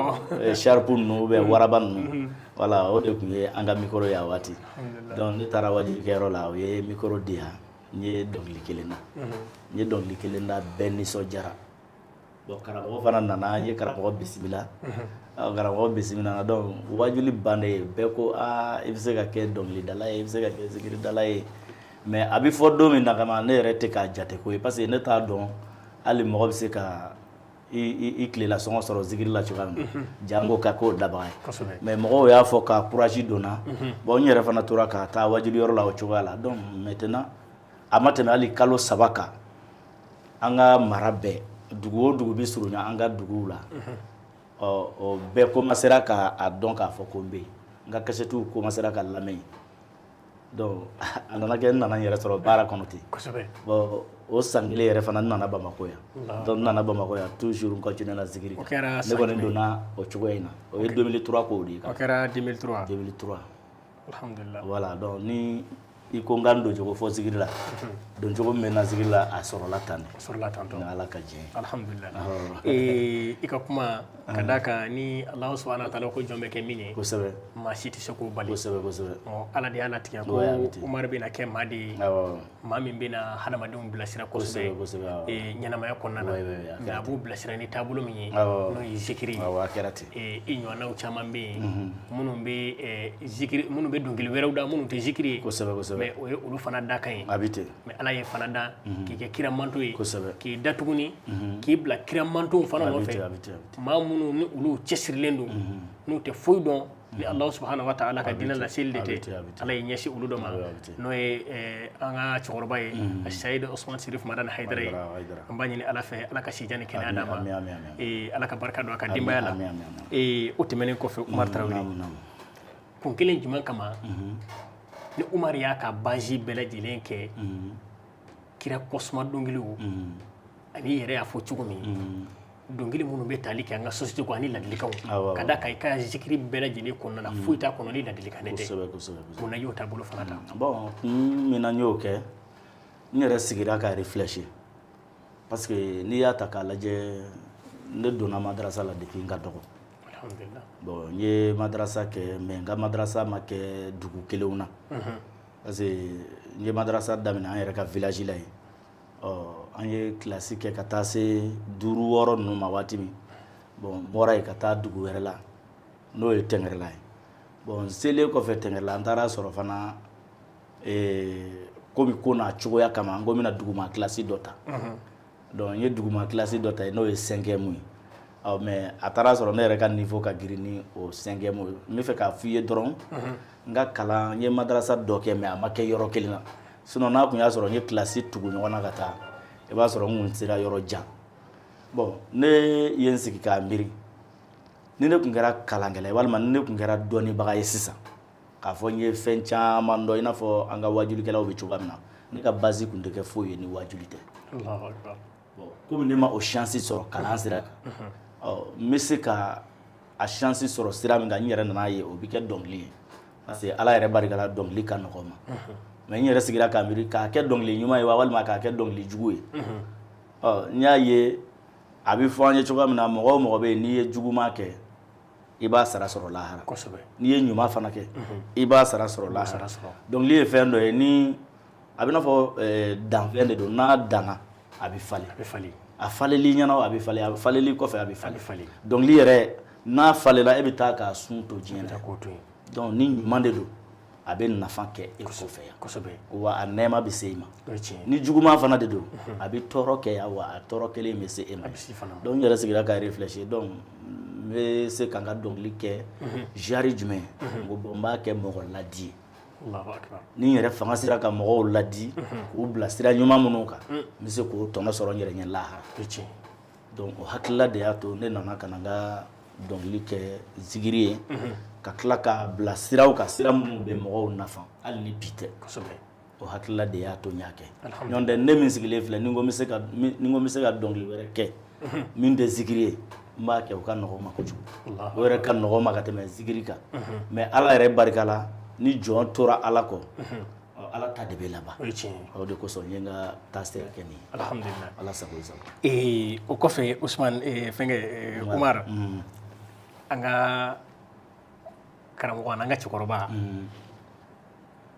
Sharp ninnu ou bien Waraba ninnu. Voilà, o de tun ye an ka micro ye a waati. Donc ne taara wajulikɛyɔrɔ la, u ye micro di yan, n ye dɔnkili kelen da. N ye dɔnkili kelen da, bɛɛ nisɔndiyara. Bon, karamɔgɔ fana nana, n ye karamɔgɔ bisimila. Karamɔgɔ bisimila na. Donc wajuli bannen, bɛɛ ko aa, i bɛ se ka kɛ dɔnkilidala ye, i bɛ se ka kɛ zikiridala ye. Mais a bɛ fɔ don min na kama, ne yɛrɛ tɛ k'a jate ko ye, parce que ne t'a dɔn hali mɔgɔ bɛ se ka i tilela sɔngɔ sɔrɔ zikiri la cogoya min na, jango ka k'o dabaga ye. Mais mɔgɔw y'a fɔ ka courage donna. Bon, n yɛrɛ fana tora ka taa wajuli yɔrɔ la o cogoya la. Donc maintenant, a ma tɛmɛ hali kalo 3 kan, an ka mara bɛɛ, dugu o dugu bɛ surunya an ka duguw la, ɔ, o bɛɛ commencera ka a dɔn k'a fɔ ko n bɛ yen. N ka kasɛtiw commencera ka lamɛn. Donc a nana kɛ n nana n yɛrɛ sɔrɔ baara kɔnɔ ten. Bon, o san kelen yɛrɛ fana, n nana Bamakɔ yan. Donc n nana Bamakɔ yan, toujours n continué na zikiri. O kɛra Ne kɔni donna o cogoya in na. O ye 2003 kow de ye. O kɛra 2003? 2003. Alhamdulillah. Voilà, donc ni I ko n ka n doncogo fɔ zikiri la, doncogo min bɛ n na zikiri la, a sɔrɔla tan de. A sɔrɔla tan tɔ. Ni Ala ka diɲɛ ye. Alhamdulillah. I ka kuma ka d'a kan ni Alahu subahana wa taala ko jɔn bɛ kɛ min ye, maa si tɛ se k'o bali. Kosɛbɛ kosɛbɛ. Ala de y'a latigɛ ko Umaru bɛna kɛ maa de ye, maa min bɛna hadamadenw bilasira kosɛbɛ ɲɛnamaya kɔnɔna na, mais a b'u bilasira ni taabolo min ye, n'o ye zikiri ye. Awɔ, a kɛra ten. I ɲɔgɔnnaw caman bɛ yen minnu bɛ zikiri, minnu bɛ dɔnkili wɛrɛw da minnu tɛ zikiri ye. Kosɛbɛ kosɛbɛ. Mais o ye olu fana dakan ye. A bɛ ten. Mais Ala ye fana da k'i kɛ kira manto ye. K'i da tuguni k'i bila kira mantow fana nɔfɛ. Maa minnu ni olu cɛsirilen don, n'u tɛ foyi dɔn ni Alahu subahana wa taala ka diinɛ laseli de tɛ, Ala y'i ɲɛsin olu dɔ ma, n'o ye an ka cɛkɔrɔba ye Seyid Usman Sirif Madani Hayidara ye. An b'a ɲini Ala fɛ, Ala ka sijan ni kɛnɛya d'a ma, Ala ka barika don a ka denbaya la. O tɛmɛnen kɔfɛ, Umaru Tarawele, kun kelen jumɛn kama ni Umaru y'a ka base bɛɛ lajɛlen kɛ kira kɔsuma dɔnkiliw, ani yɛrɛ y'a fɔ cogo min, dɔnkili minnu bɛ tali kɛ an ka société kɔnɔ ani ladilikanw, ka d'a kan i ka zikiri bɛɛ lajɛlen kɔnɔna na foyi t'a kɔnɔ ni ladilikan tɛ. Kosɛbɛ kosɛbɛ. Mun na i y'o taabolo fana ta? Bon, kun min na n y'o kɛ, n yɛrɛ sigira ka réfléchir, parce que n'i y'a ta k'a lajɛ, ne donna madarasa la depuis n ka dɔgɔ. Alhamdulillah. Bon, n ye madarasa kɛ, mais n ka madarasa ma kɛ dugu kelenw na, parce que n ye madarasa daminɛ an yɛrɛ ka village la yen. Ɔ, an ye kilasi kɛ ka taa se 5 6 ninnu ma waati min, bon, n bɔra yen ka taa dugu wɛrɛ la, n'o ye Tɛngɛrɛla ye. Bon, n selen kɔfɛ Tɛngɛrɛla, n taara sɔrɔ fana komi ko n'a cogoya kama, n ko n bɛna duguma kilasi dɔ ta. Donc n ye duguma kilasi dɔ ta yen, n'o ye 5e ye. Ɔ, mais a taara sɔrɔ ne yɛrɛ ka niveau ka girin ni o 5e ye. N bɛ fɛ k'a f'i ye dɔrɔn, n ka kalan, n ye madarasa dɔ kɛ, mais a ma kɛ yɔrɔ kelen na. Sinon n'a tun y'a sɔrɔ n ye kilasi tugu ɲɔgɔn na ka taa, i b'a sɔrɔ n kun sera yɔrɔ jan. Bon, ne ye n sigi k'a miiri, ni ne tun kɛra kalankɛla ye walima ni ne tun kɛra dɔnnibaga ye sisan, k'a fɔ n ye fɛn caman dɔn i n'a fɔ an ka wajulikɛlaw bɛ cogoya min na, ne ka base tun tɛ kɛ foyi ye ni wajuli tɛ. Bon, komi ne ma o chance sɔrɔ kalan sira kan, ɔ, n bɛ se ka a chance sɔrɔ sira min kan, n yɛrɛ nana ye o bɛ kɛ dɔnkili ye, parce que Ala yɛrɛ barika la, dɔnkili ka nɔgɔn ma. Mais n yɛrɛ sigira k'a miiri, k'a kɛ dɔnkili ɲuman ye wa walima k'a kɛ dɔnkili jugu ye. Ɔ, n y'a ye a bɛ fɔ an ye cogoya min na, mɔgɔ o mɔgɔ bɛ yen n'i ye juguman kɛ, i b'a sara sɔrɔ lahara. N'i ye ɲuman fana kɛ, i b'a sara sɔrɔ lahara. Dɔnkili ye fɛn dɔ ye ni a bɛ n'a fɔ danfɛn de don, n'a danna a bɛ falen. A falenli ɲɛna, a bɛ falen, a falenli kɔfɛ a bɛ falen. Dɔnkili yɛrɛ n'a falenna, e bɛ taa k'a sun to diɲɛ na. Donc ni ɲuman de don, a bɛ nafa kɛ e kɔfɛ yan, wa a nɛɛma bɛ se i ma. Ni juguman fana de don, a bɛ tɔɔrɔ kɛ yan, wa a tɔɔrɔ kelen bɛ se e ma. Donc n yɛrɛ sigira ka réfléchir, donc n bɛ se ka n ka dɔnkili kɛ genre jumɛn? N ko bon, n b'a kɛ mɔgɔ ladi ye. Ni n yɛrɛ fanga sera ka mɔgɔw ladi k'u bila sira ɲuman minnu kan, n bɛ se k'o tɔnɔ sɔrɔ n yɛrɛ ɲɛ lahara. Donc o hakilila de y'a to ne nana ka na n ka dɔnkili kɛ zikiri ye, ka tila k'a bila siraw kan, sira minnu bɛ mɔgɔw nafa hali ni bi tɛ. O hakilila de y'a to n y'a kɛ. Ɲɔntɛ tɛ ne min sigilen filɛ, ni n ko n bɛ se ka dɔnkili wɛrɛ kɛ min tɛ zikiri ye, n b'a kɛ, o ka nɔgɔn ma kojugu. O yɛrɛ ka nɔgɔn ma ka tɛmɛ zikiri kan. Mais Ala yɛrɛ barika la, ni jɔn tora Ala kɔ, Ala ta de bɛ laban. O de kosɔn n ye n ka taasira kɛ nin ye. Alhamdulillah. Ala sago i sago. O kɔfɛ, Usman fɛnkɛ Umaru, an ka karamɔgɔ n'an ka cɛkɔrɔba,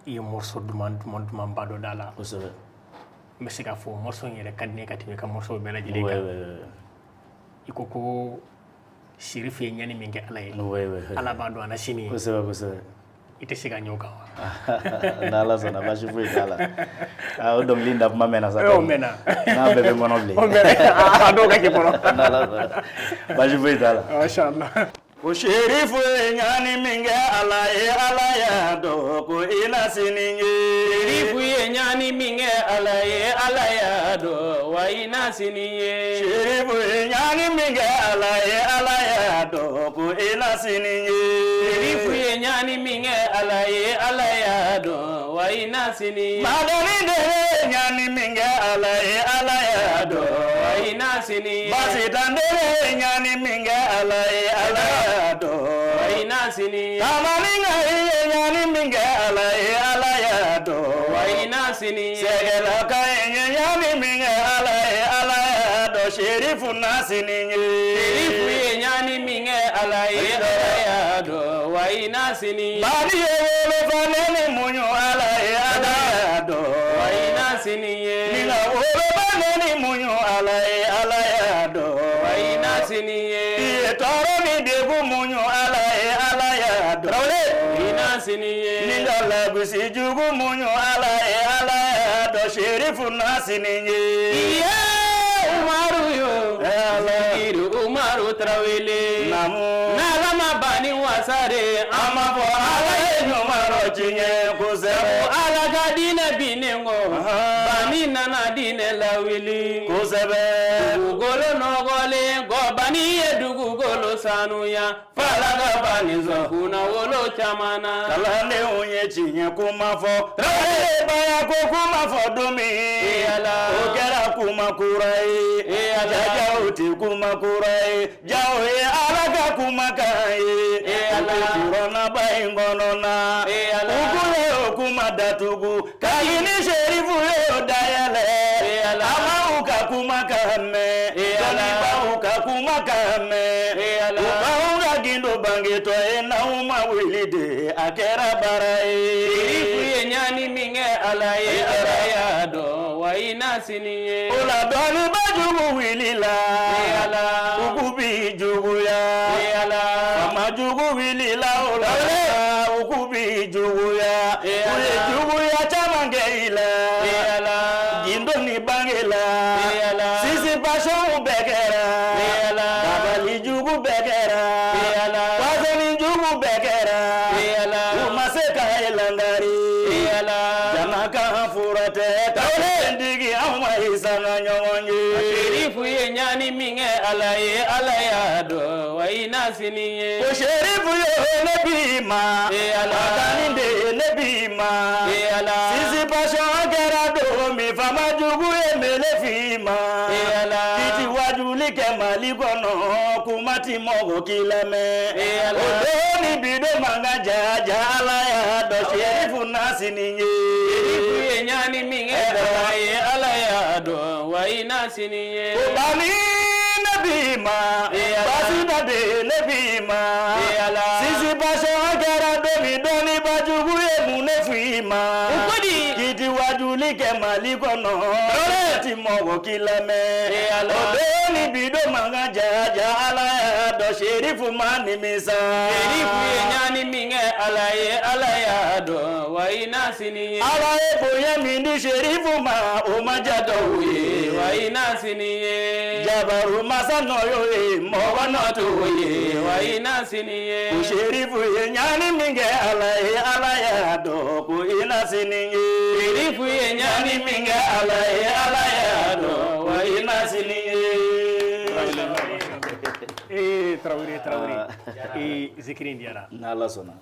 i ye morceau duman duman dumanba dɔ d'a la. Kosɛbɛ. N bɛ se k'a fɔ morceau in yɛrɛ ka di ne ye ka tɛmɛ i ka morceau bɛɛ lajɛlen kan. I ko ko Sirifu ye ɲɛni min kɛ Ala ye, Ala b'a dɔn a na sini ye. Kosɛbɛ kosɛbɛ. I tɛ se ka ɲɛ o kan wa? N'Ala sɔnna, baasi foyi t'a la. O dɔnkili in da kuma mɛnna sa. O mɛnna. N'a bɛɛ bɛ n kɔnɔ bilen. O mɛnna, a dɔw ka k'i kɔnɔ. N'Ala sɔnna, baasi foyi t'a la. Masha Allah. Ko Sirifu ye ɲani min kɛ Ala ye, Ala y'a dɔn ko i na sini ye. Sirifu ye ɲani min kɛ Ala ye, Ala y'a dɔn wa i na sini ye. Sirifu ye ɲani min kɛ Ala ye, Ala y'a dɔn ko i na sini ye. Sirifu ye ɲani min kɛ Ala ye, Ala y'a dɔn wa i na sini ye. Madani de ye ɲani min kɛ Ala ye, Ala y'a dɔn wa i na sini ye. Basitan de ye ɲani min kɛ Ala ye, Ala y'a dɔn wa i na sini ye. Kamalenka ye ɲani min kɛ Ala ye, Ala y'a dɔn sini ye. Sɛgɛlaka ye ɲani min kɛ Ala ye, Ala y'a dɔn Serifu na sini ye. Serifu ye ɲani min kɛ Ala ye, Ala y'a dɔn wa i na sini ye. Bani ye wolofa ni muɲu Ala ye, Ala y'a dɔn wa i na sini ye. Ni ka wolofa ni muɲu Ala ye, Ala y'a dɔn wa i na sini ye. I ye tɔɔrɔ ni degun muɲu Ala ye, Ala y'a dɔn i na sini ye. Ni ka lagosi jugu muɲu Ala ye, Ala y'a dɔn Serifu na sini ye. Iye Umaru yo, Sigiru Umaru Tarawele. Naamu. N'Ala ma ban ni wasa de, An ma fɔ Ala ye ɲuman rɔ tiɲɛ kosɛbɛ. Ala ka diinɛ binnen kɔ, bani nana diinɛ lawuli. Kosɛbɛ. Dugukolo nɔgɔlen kɔ, bani ye dugukolo sanuya. F'Ala ka bani sɔn. Kunnawolo caman na. Kalandenw ye tiɲɛ kuma fɔ. Tarawele baya ko kuma fɔ don min. Ala. O kɛra kuma kura ye. Ala. Jajaw tɛ kuma kura ye. Jaw ye Ala ka kumakan ye. Ala. U bɛ kuranaba in kɔnɔ na. Ala. U kun ye o kuma datugu. Kabini Serifu y'o dayɛlɛ. Ala. A ma u ka kumakan mɛn. Ala. Dɔnnibaaw ka kumakan mɛn. Ala. U b'anw ka gindo bangetɔ ye n'anw ma wuli de a kɛra baara ye. Serifu ye ɲani min kɛ Ala ye, Ala y'a dɔn wa i na sini ye. O la dɔnniba jugu wulila. Ala. U k'u bi juguya. Ala. Faama jugu wulila o la. U k'u bi juguya. U ye juguya caman kɛ i la. Ala. Gindo ni bange la. Ala. Sisipasɔnw bɛɛ kɛra. Ala. Dabali jugu bɛɛ kɛra. Ala. Pɔsɔni jugu bɛɛ kɛra. Ala. U ma se ka e langari. Ala. Jama kan fura tɛ. Tawulentigi anw ma i sanga ɲɔgɔn ye. Serifu ye ɲani min kɛ Ala ye, Ala y'a dɔn wa i na sini ye. Ko Serifu ye ne b'i ma. Ala. Watani de ye ne b'i ma. Ala. Sisipasɔn kɛra don min faama jugu ye mele f'i ma. Ala. K'i ti wajuli kɛ Mali kɔnɔ kuma ti mɔgɔ k'i lamɛn. Ala. O don ni bi don man ka ja ja Ala y'a dɔn Serifu na sini ye. Serifu ye ɲani min kɛ Ala ye, Ala y'a dɔn wa i na sini ye. O bani ne b'i ma. Ala. Basida de ne b'i ma. Ala. Sisipasɔn kɛra don min dɔnniba jugu ye mun ne f'i ma. O ko di? K'i ti wajuli kɛ Mali kɔnɔ. Ti mɔgɔ k'i lamɛn. Ala. O don ni bi don man ka ja ja Ala y'a dɔn Serifu ma nimisa. Serifu ye ɲani min kɛ Ala ye, Ala y'a dɔn wa i na sini ye. Ala ye bonya min di Serifu ma o ma ja dɔw ye. Wa i na sini ye. Jabaru masa nɔ y'o ye mɔgɔ nɔ t'o ye. Wa i na sini ye. Ko Serifu ye ɲani min kɛ Ala ye, Ala y'a dɔn ko i na sini ye. Serifu ye ɲani min kɛ Ala ye, Ala y'a dɔn wa i na sini ye. Ee Tarawele Tarawele ee zikiri in diyara. N'Ala sɔnna.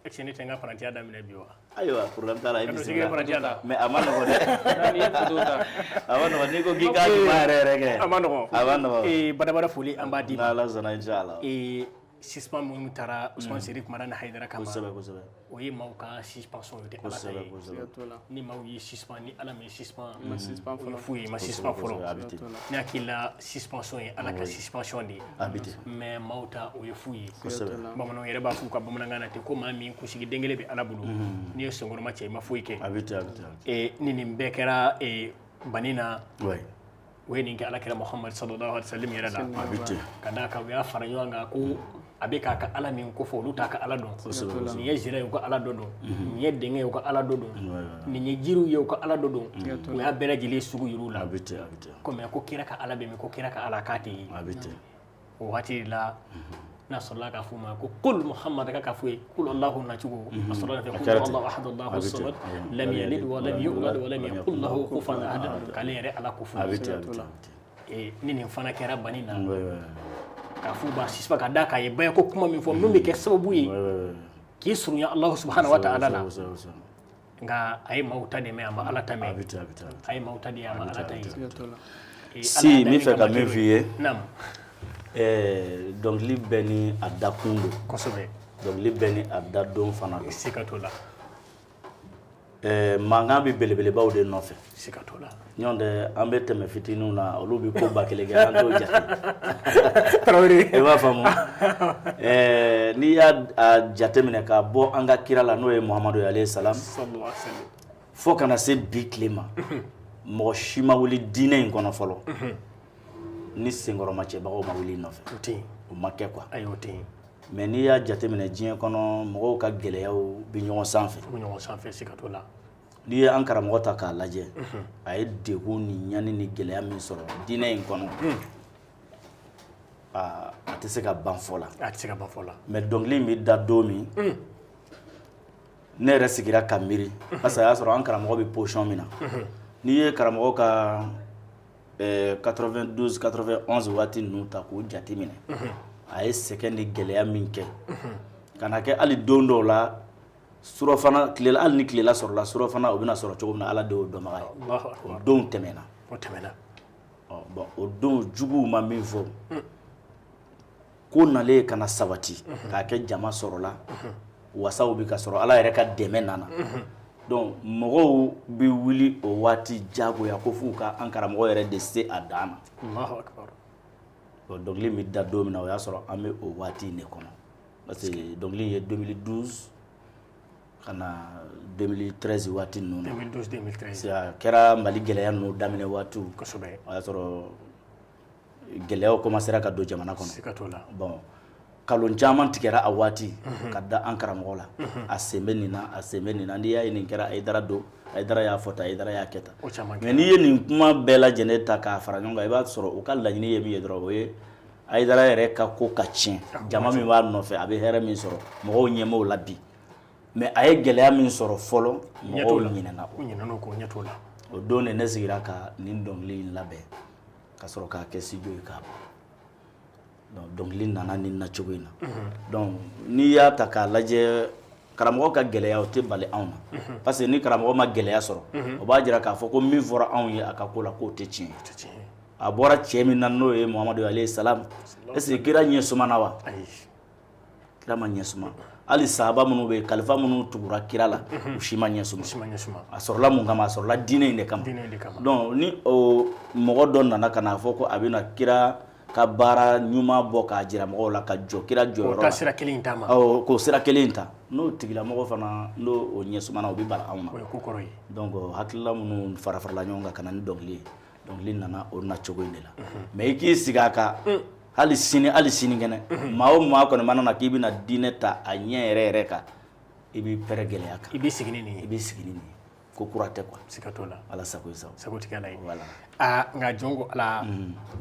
Est-ce que ne tɛ n ka parantiya daminɛ bi wa? Ayiwa problème t'a la i Ka don zikiri bisimila. parantiya la. Mais a ma nɔgɔn dɛ. N'i ye photo ta. A ma nɔgɔn n'i ko k'i k'a ɲuman yɛrɛ yɛrɛ kɛ. A ma nɔgɔn. A ma nɔgɔn. Ee badabada foli an b'a d'i ma. N'Ala sɔnna inchallah. Ee suspension minnu taara Usumani Serif Madani Hayidara kama. Kosɛbɛ kosɛbɛ. O ye maaw ka suspension ye o tɛ Ala ta Kosɛbɛ ye. kosɛbɛ. Ni maaw y'i suspend ni Ala m'i suspend. Ma suspend O ye fɔlɔ. fu ye i ma suspend Kosɛbɛ, fɔlɔ. a bɛ ten. Ne hakili la suspension ye Ala ka suspension de ye. A bɛ ten. Mais maaw ta o ye fu ye. Kosɛbɛ. Bamananw yɛrɛ b'a f'u ka bamanankan na ten ko maa min kunsigi den kelen bɛ Ala bolo n'i ye senkɔrɔma cɛ i ma foyi kɛ. A bɛ ten a bɛ ten a bɛ Ee ni nin bɛɛ kɛra bani na ten. Ouais. o ye nin kɛ Alakira Muhamadu sallallahu alaihi wa sallam yɛrɛ la. A bɛ ten. Ka d'a kan u y'a fara ɲɔgɔn kan ko a bɛ k'a ka Ala min kofɔ olu t'a ka Ala dɔn. Nin ye zira ye u ka Ala dɔ dɔn. Nin ye dɛngɛ ye u ka Ala dɔ dɔn. Nin ye jiriw ye u ka Ala dɔ dɔn. U y'a bɛɛ lajɛlen sugu yir'u la. A bɛ ten a bɛ ten. Komi ko kira ka Ala bɛ min ko kira ka Ala k'a tɛ ye. A bɛ ten. O waati de la n'a sɔrɔla k'a f'u ma ko kul Muhamad ka f'u ye kul Allahu nacogo a sɔrɔla k'a fɔ kul Allahu ahad Allahu samad lam yalid wa lam yulad wa lam yakul lahu kufuwan ahad k'ale yɛrɛ Ala ko f'u A bɛ ye. ten a bɛ ten a bɛ ten. Ni nin fana kɛra bani na Ouais ouais. k'a f'u b'a sispa ka d'a kan a ye baya ko kuma min fɔ min bɛ kɛ sababu ye Ouais ouais. k'i surunya Allahu subhanahu wa ta'ala la Kosɛbɛ kosɛbɛ. nka a ye maaw ta de mɛn a ma Ala ta A mɛn bɛ ten a bɛ ten a bɛ ten. a ye maaw ta de ye a ma Ala ta ye. Si n bɛ fɛ ka min f'i ye. Naam. Dɔnkili bɛɛ ni a dakun don. Kosɛbɛ. Dɔnkili bɛɛ ni a dadon fana don. Siga t'o la. Mankan bɛ belebelebaw de nɔfɛ. Siga t'o la. Ɲɔgɔn tɛ, an bɛ tɛmɛ fitininw na, olu bɛ ko ba kelen kɛ, an t'o jate. Tarawele. I b'a faamu, n'i y'a jateminɛ ka bɔ an ka kira la, n'o ye Muhamadu ye alayhi salam, sallallahu alaihi wasallam, fo kana se bi tile ma, mɔgɔ si ma wuli diinɛ in kɔnɔ fɔlɔ ni senkɔrɔmacɛbagaw ma wuli i nɔfɛ. O tɛ yen. O ma kɛ quoi. Ayi, o tɛ yen. Mais n'i y'a jateminɛ diɲɛ kɔnɔ, mɔgɔw ka gɛlɛyaw bɛ ɲɔgɔn sanfɛ. U bɛ ɲɔgɔn sanfɛ, siga t'o la. N'i ye an karamɔgɔ ta k'a lajɛ, a ye degun ni ɲani ni gɛlɛya min sɔrɔ diinɛ in kɔnɔ, a tɛ se ka ban fɔ la. A tɛ se ka ban fɔ la. Mais dɔnkili in bɛ da don min, ne yɛrɛ sigira ka miiri, parce que a y'a sɔrɔ an karamɔgɔ bɛ position min na. N'i ye karamɔgɔ ka 92 91 waati ninnu ta k'o jateminɛ, a ye sɛgɛn ni gɛlɛya min kɛ ka na kɛ, hali don dɔw la surɔfana tilela, hali ni tilela sɔrɔla, surɔfana o bɛna sɔrɔ cogo min na, Ala de y'o dɔnbaga ye. Allahu O akbar. donw tɛmɛna. O tɛmɛna. Ɔ bon, o don juguw ma min fɔ ko nalen ka na sabati k'a kɛ jama sɔrɔla, wasaw bɛ ka sɔrɔ, Ala yɛrɛ ka dɛmɛ nana. Donc mɔgɔw bɛ wuli o waati jagoya ko f'u ka an karamɔgɔ yɛrɛ de se a dan na. Allahu akbar. Bon, dɔnkili bɛ da don min na, o y'a sɔrɔ an bɛ o waati in de kɔnɔ, parce que dɔnkili in ye 2012 ka na 2013 waati ninnu na. 2012 2013. Parce que a kɛra Mali gɛlɛya ninnu daminɛ waatiw. O y'a sɔrɔ gɛlɛyaw commencera ka don jamana kɔnɔ. Siga t'o la. Bon, kalon caman tigɛra a waati ka da an karamɔgɔ la, a sen bɛ nin na, a sen bɛ nin na, n'i y'a ye nin kɛra Hayidara don, Hayidara y'a fɔ tan, Hayidara y'a kɛ tan. O caman. Mais n'i ye nin kuma bɛɛ lajɛlen ta k'a fara ɲɔgɔn kan, i b'a sɔrɔ u ka laɲini ye min ye dɔrɔn, o ye Hayidara yɛrɛ ka ko ka tiɲɛ. Jama min b'a nɔfɛ, a bɛ hɛrɛ min sɔrɔ, mɔgɔw ɲɛ b'o la bi. Mais a ye gɛlɛya min sɔrɔ fɔlɔ, Ɲɛ t'o mɔgɔw la. ɲinɛna U ɲinɛn'o kɔ, ɲɛ t'o la. o. Don de ne sigira ka nin dɔnkili in labɛn ka sɔrɔ k'a kɛ studio ye k'a bɔ. Donc dɔnkili nana nin nacogo in na. Donc n'i y'a ta k'a lajɛ, karamɔgɔ ka gɛlɛya o tɛ bali anw na, parce que ni karamɔgɔ ma gɛlɛya sɔrɔ, o b'a jira k'a fɔ ko min fɔra anw ye a ka ko la, k'o tɛ tiɲɛ ye. O tɛ tiɲɛ ye. A bɔra cɛ min na, n'o ye Muhamadu alayhi salam, est ce que kira ɲɛ sumana wa? Ayi. Kira ma ɲɛ suma. Hali sahaba minnu bɛ yen, kalifa minnu tugura kira la, u si ma ɲɛ suma. Si ma ɲɛ suma. A sɔrɔla mun kama? A sɔrɔla diinɛ in de kama. Diinɛ in de kama. Donc ni o mɔgɔ dɔ nana ka n'a fɔ ko a bɛna kira ka baara ɲuman bɔ k'a jira mɔgɔw la, ka jɔ kira O jɔyɔrɔ taa la, sira kelen in t'a ma. Awɔ, k'o sira kelen in ta, n'o tigilamɔgɔ fana n'o o ɲɛ sumana, o bɛ bala anw na. O ye ko kɔrɔ ye. Donc hakilila minnu fara farala ɲɔgɔn kan ka na ni dɔnkili ye, dɔnkili nana o nacogo in de la. Mais i k'i sigi a kan, hali sini, hali sinikɛnɛ, maa o maa kɔni mana na k'i bɛna diinɛ ta a ɲɛ yɛrɛ yɛrɛ kan, i b'i pɛrɛ gɛlɛya kan. I b'i sigi ni nin I ye. b'i sigi ni nin ye, ko kura tɛ quoi. Siga t'o la. Ala sago i sago. Sago tigɛ ala ye. Voilà. Aa, nka jɔn ko Ala,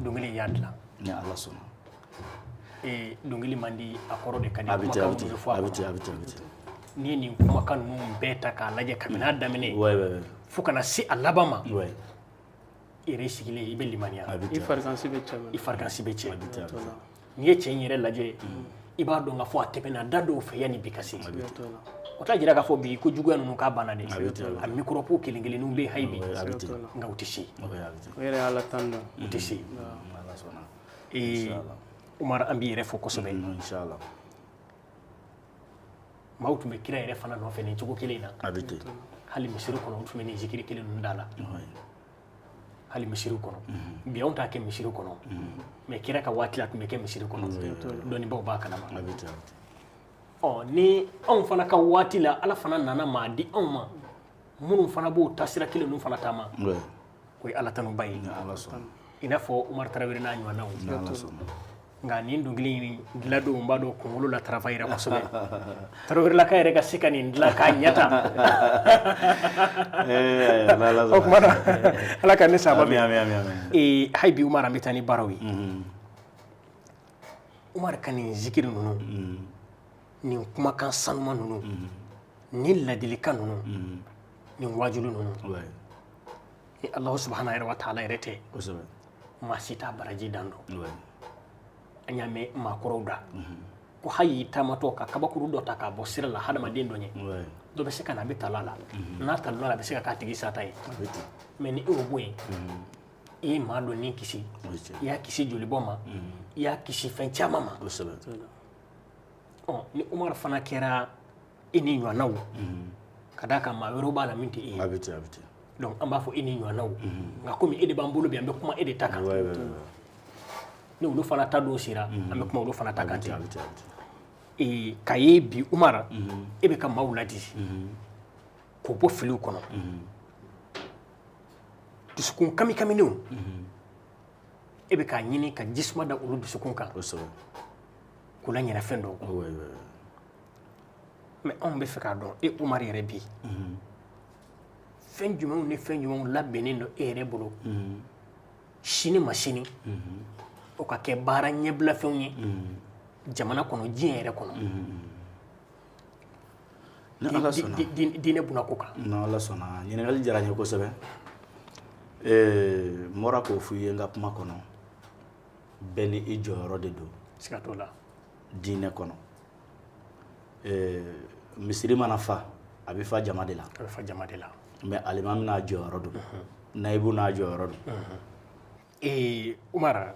dɔnkili in y'a dilan. Ni Ala sɔnna. Ee, dɔnkili man di, a kɔrɔ de ka di. A bɛ ten, a Kumakan bɛ ten, minnu bɛ fɔ a a bɛ kɔnɔ. ten, a bɛ ten, a bɛ ten. N'i ye nin kumakan ninnu bɛɛ ta k'a lajɛ kabini a daminɛ Ouais, ouais, ouais. fo ka na se a laban ma, i yɛrɛ sigilen i bɛ limaniya. A bɛ I ten. farikansi bɛ cɛ. I farikansi bɛ cɛ. A bɛ ten, a bɛ ten. N'i ye cɛ in yɛrɛ lajɛ, i b'a dɔn k'a fɔ a tɛmɛna da dɔw fɛ yanni bi ka se. O t'a jira k'a fɔ bi ko juguya ninnu k'a banna dɛ. A microbe kelen kelenninw bɛ yen hali bi, A bɛ ten. nka u tɛ se. Ouais, a bɛ ten. O yɛrɛ y'Ala tan dɔn. U tɛ se. Ala sɔnna. Ee, Umar, an b'i yɛrɛ fo kosɛbɛ. Inshallah. Maaw tun bɛ kira yɛrɛ fana nɔfɛ nin cogo kelen in na. A bɛ ten. Hali misiri kɔnɔ, u tun bɛ nin zikiri kelen ninnu da la. Ouais. Hali misiri kɔnɔ bi, anw t'a kɛ misiri kɔnɔ, mais kira ka waati la, a tun bɛ kɛ misiri kɔnɔ, dɔnnibaaw b'a kalama. A bɛ ten, a bɛ ten. Ɔ, ni anw fana ka waati la, Ala fana nana maa di anw ma minnu fana b'o taasira kelen ninnu fana taama, o ye Ala tanuba ye. Ni Ala sɔnna. I n'a fɔ Umar Tarawele n'a ɲɔgɔnnaw. Ni Ala sɔnna. Nka nin dɔnkili in diladon, n b'a dɔn kunkolo la travaillera kosɛbɛ. Tarawelelaka yɛrɛ ka se ka nin dilan k'a ɲɛ tan. Eh, Ala O sɔnna. tuma na, Ala ka ne saba. Amin, amin, amin, amin. Ee, hali bi Umar, an bɛ taa ni baaraw ye. Umar ka nin zikiri ninnu, nin kumakan sanuma ninnu, nin ladilikan ninnu, nin wajulu ninnu, ni Alahu subahana yɛrɛ wa taala yɛrɛ tɛ, maa si t'a baraji dan dɔn. An y'a mɛn maakɔrɔw da ko hali y'i taamatɔ ka kabakuru dɔ ta k'a bɔ sira la hadamaden dɔ ɲɛ, dɔ bɛ se ka na, a bɛ tala la, n'a talila la, a bɛ se ka k'a tigi sata ye. A bɛ ten. Mais ni e y'o bɔ yen, i ye maa dɔ ni kisi, O ye tiɲɛ. i y'a kisi jolibɔ ma, i y'a kisi fɛn caman ma. Ɔ, ni Umar fana kɛra i ni ɲɔgɔnnaw Ka d'a kan maa wɛrɛw b'a la min tɛ e ye. A bɛ ten, a bɛ ten. Donc an b'a fɔ e ni ɲɔgɔnnaw. Nka komi e de b'an bolo bi, an bɛ kuma e de ta kan. Ni olu fana ta don sera, an bɛ kuma olu fana ta kan ten. A bɛ ten, a bɛ ten. Ka ye bi Umar, e bɛ ka maaw ladi k'o bɔ filiw kɔnɔ. Dusukun kamikaminenw, e bɛ k'a ɲini ka jisuma da olu dusukun kan. Kosɛbɛ. K'u laɲinɛ fɛn dɔw kɔ. Mais anw bɛ fɛ k'a dɔn e Umar yɛrɛ bi, fɛn jumɛnw ni fɛn jumɛnw labɛnnen don e yɛrɛ bolo sini ma sini, o ka kɛ baara ɲɛbila fɛnw ye jamana kɔnɔ, diɲɛ yɛrɛ kɔnɔ, diinɛ bunako kan. N'Ala sɔnna, ɲininkali diyara n ye kosɛbɛ. N bɔra k'o f'i ye n ka kuma kɔnɔ, bɛɛ ni i jɔyɔrɔ de don. Siga t'o la. Diinɛ kɔnɔ, misiri mana fa, a bɛ fa jama de la. A bɛ fa jama de la. Mais alimami n'a jɔyɔrɔ don, nayibu n'a jɔyɔrɔ don. Umar,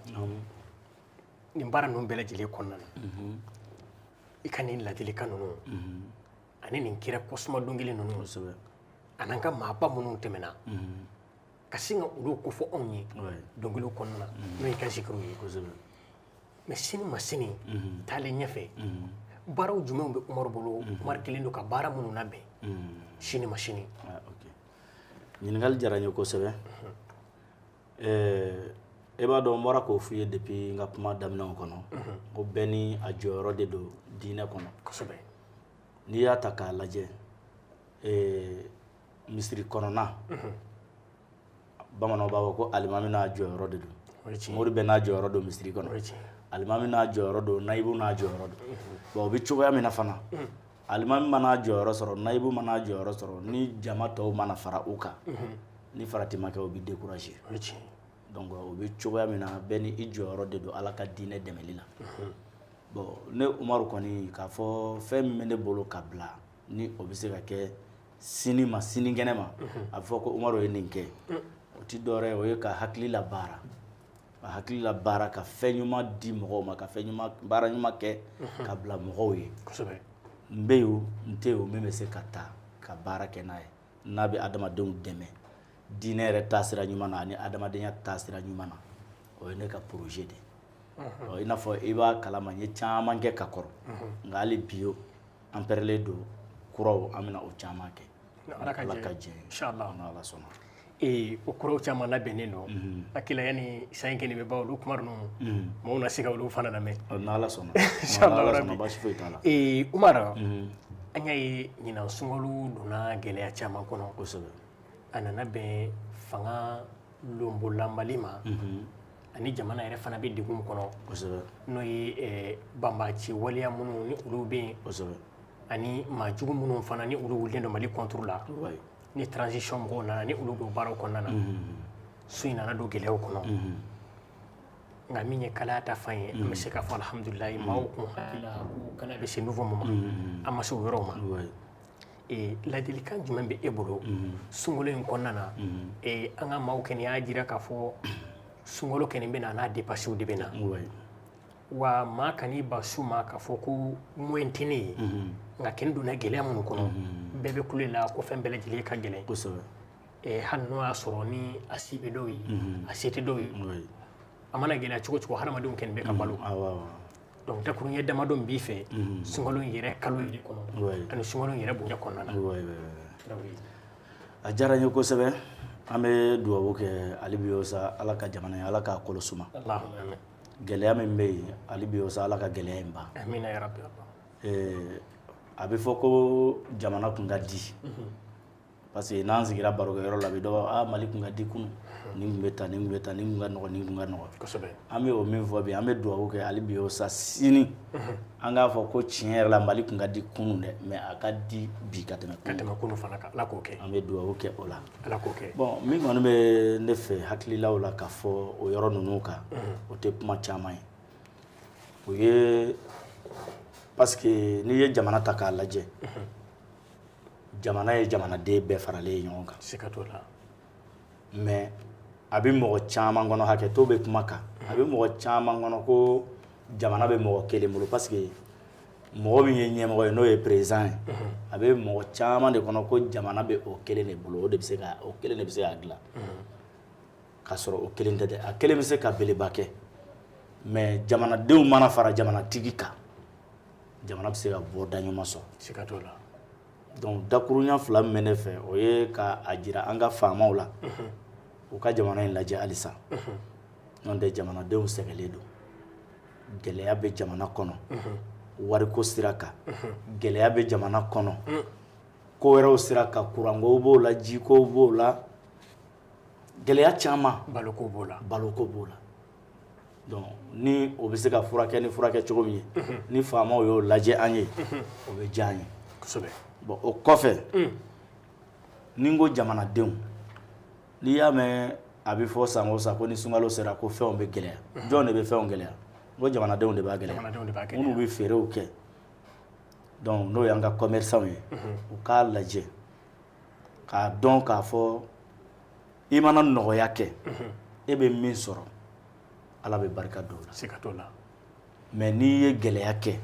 nin baara ninnu bɛɛ lajɛlen kɔnɔna na, i ka nin ladilikan ninnu ani nin kira kɔsuma don kelen ninnu, ani an ka maaba minnu tɛmɛna, ka sin ka olu kofɔ anw ye dɔnkiliw kɔnɔna na, n'o y'i ka zikiriw ye. Mais sini ma sini, taalen ɲɛfɛ, baaraw jumɛnw bɛ Umaru bolo, Umaru kelen don ka baara minnu labɛn sini ma sini? Ɲininkali diyara n ye kosɛbɛ. E b'a dɔn, n bɔra k'o f'i ye depuis n ka kuma daminɛw kɔnɔ, ko bɛɛ ni a jɔyɔrɔ de don diinɛ kɔnɔ. Kosɛbɛ. N'i y'a ta k'a lajɛ, misiri kɔnɔna, bamananw b'a fɔ ko alimami n'a jɔyɔrɔ de don. Mori bɛɛ n'a jɔyɔrɔ don misiri kɔnɔ. Alimami n'a jɔyɔrɔ don, nayibu n'a jɔyɔrɔ don. Bon, o bɛ cogoya min na fana, alimami mana jɔyɔrɔ sɔrɔ, nayibu mana jɔyɔrɔ sɔrɔ, ni jama tɔw mana fara u kan, ni farati ma kɛ, o bɛ décourager. Donc o bɛ cogoya min na, bɛɛ ni i jɔyɔrɔ de don Ala ka diinɛ dɛmɛli la. Bon, ne Umaru kɔni, k'a fɔ fɛn min bɛ ne bolo ka bila, ni o bɛ se ka kɛ sini ma sinikɛnɛ ma, a bɛ fɔ ko Umaru ye nin kɛ, o ti dɔwɛrɛ ye, o ye ka hakili la baara, ka hakili la baara, ka fɛn ɲuman di mɔgɔw ma, ka fɛn ɲuman, baara ɲuman kɛ ka bila mɔgɔw ye. Kosɛbɛ. N bɛ yen o, n tɛ yen o, min bɛ se ka ta ka baara kɛ n'a ye, n'a bɛ adamadenw dɛmɛ diinɛ yɛrɛ taasira ɲuman na ani adamadenya taasira ɲuman na, o ye ne ka projet de ye. I n'a fɔ i b'a kalama, n ye caman kɛ ka kɔrɔ, nka hali bi o, an pɛrɛlen don kuraw, an bɛna o caman kɛ. Ala ka jɛ. Inshallah. N'Ala sɔnna. O kuraw caman labɛnnen don. Hakili la yanni san in kɛ nin bɛ ban, olu kuma ninnu, maaw na se ka olu fana lamɛn. N'Ala sɔnna. Inshallah N'Ala sɔnna, baasi foyi t'a la. Umar, an y'a ye ɲinan sunkalo donna gɛlɛya caman kɔnɔ. Kosɛbɛ. A nana bɛn fanga lonbolanbali ma, ani jamana yɛrɛ fana bɛ degun kɔnɔ. Kosɛbɛ. N'o ye banbaanci waleya minnu ni olu bɛ yen. Kosɛbɛ. Ani maa jugu minnu fana ni olu wulilen don Mali contre la. Ni transition mɔgɔw nana ni olu don baaraw kɔnɔna na, so in nana don gɛlɛyaw kɔnɔ. Nka min ye kalaya ta fan ye, an bɛ se k'a fɔ alhamdulilayi, maaw kun hakili la ko kalaya bɛ se niveau min ma, an ma se o yɔrɔw ma. Ladilikan jumɛn bɛ e bolo sunkalo in kɔnɔna na? An ka maaw kɔni y'a jira k'a fɔ sunkalo kɔni bɛ na, n'a dépenses de bɛ na. Wa maa kan'i ban su ma k'a fɔ ko moyen tɛ ne ye, nka kɛni donna gɛlɛya minnu kɔnɔ, bɛɛ bɛ kule la ko fɛn bɛɛ lajɛlen ka gɛlɛn. Kosɛbɛ. Hali n'o y'a sɔrɔ ni a si bɛ dɔw ye, a se tɛ dɔw ye, a mana gɛlɛya cogo cogo, hadamadenw kɔni bɛ ka balo. Donc dakuruɲɛ damadɔ min b'i fɛ sunkalo in yɛrɛ kalo yɛrɛ kɔnɔ ani sunkalo in yɛrɛ bonya kɔnɔna na? A diyara n ye kosɛbɛ. An bɛ dugawu kɛ hali bi sa, Ala ka jamana ye, Ala k'a kolo suma. Gɛlɛya min bɛ yen hali bi sa, Ala ka gɛlɛya in ban. Amina ya rabbi. A bɛ fɔ ko jamana kun ka di, parce que n'an sigira barokɛyɔrɔ la, a bɛ dɔ b'a Mali kun ka di kunun, nin kun bɛ tan, nin kun bɛ tan, nin kun ka nɔgɔn, nin kun ka nɔgɔn. Kosɛbɛ. An bɛ o min fɔ bi, an bɛ dugawu kɛ hali bi sa, sini an k'a fɔ ko tiɲɛ yɛrɛ la Mali kun ka di kunun dɛ, mais a ka di bi ka tɛmɛ kunun. Ka tɛmɛ kunun fana kan, Ala k'o kɛ. An bɛ dugawu kɛ o la. Ala k'o kɛ. Bon, min kɔni bɛ ne fɛ hakililaw la ka fɔ o yɔrɔ ninnu kan, o tɛ kuma caman ye. O ye parce que n'i ye jamana ta k'a lajɛ, jamana ye jamanaden bɛɛ faralen ye ɲɔgɔn kan. Siga t'o la. Mais a bɛ mɔgɔ caman kɔnɔ, hakɛto bɛ kuma kan, a bɛ mɔgɔ caman kɔnɔ ko jamana bɛ mɔgɔ kelen bolo, parce que Mɔgɔ min ye ɲɛmɔgɔ ye, n'o ye président ye, a bɛ mɔgɔ caman de kɔnɔ ko jamana bɛ o kelen de bolo, o de bɛ se ka, o kelen de bɛ se k'a dilan. K'a sɔrɔ o kelen tɛ dɛ, a kelen bɛ se ka beleba kɛ, mais jamanadenw mana fara jamanatigi kan, jamana bɛ se ka bɔda ɲuman sɔrɔ. Siga t'o la. Donc dakurunya fila min bɛ ne fɛ, o ye ka a jira an ka faamaw la, u ka jamana in lajɛ halisa. N'o tɛ, jamanadenw sɛgɛnlen don, gɛlɛya bɛ jamana kɔnɔ, wariko sira kan, gɛlɛya bɛ jamana kɔnɔ, ko wɛrɛw sira kan, kurankow b'o la, jikow b'o la, gɛlɛya caman. Baloko b'o la. Baloko b'o la. Donc ni o bɛ se ka furakɛ ni furakɛ cogo min ye, ni faamaw y'o lajɛ an ye, o bɛ diya an ye. Bon, o kɔfɛ, ni n ko jamanadenw, n'i y'a mɛn a bɛ fɔ san o san ko ni sunkalo sera ko fɛnw bɛ gɛlɛya, jɔn de bɛ fɛnw gɛlɛya? N ko jamanadenw de b'a gɛlɛya. Jamanadenw de b'a gɛlɛya. Minnu bɛ feerew kɛ, donc n'o y'an ka commerçants ye, u k'a lajɛ k'a dɔn k'a fɔ i mana nɔgɔya kɛ, e bɛ min sɔrɔ, Ala bɛ barika don o la. Siga t'o la. Mais n'i ye gɛlɛya kɛ,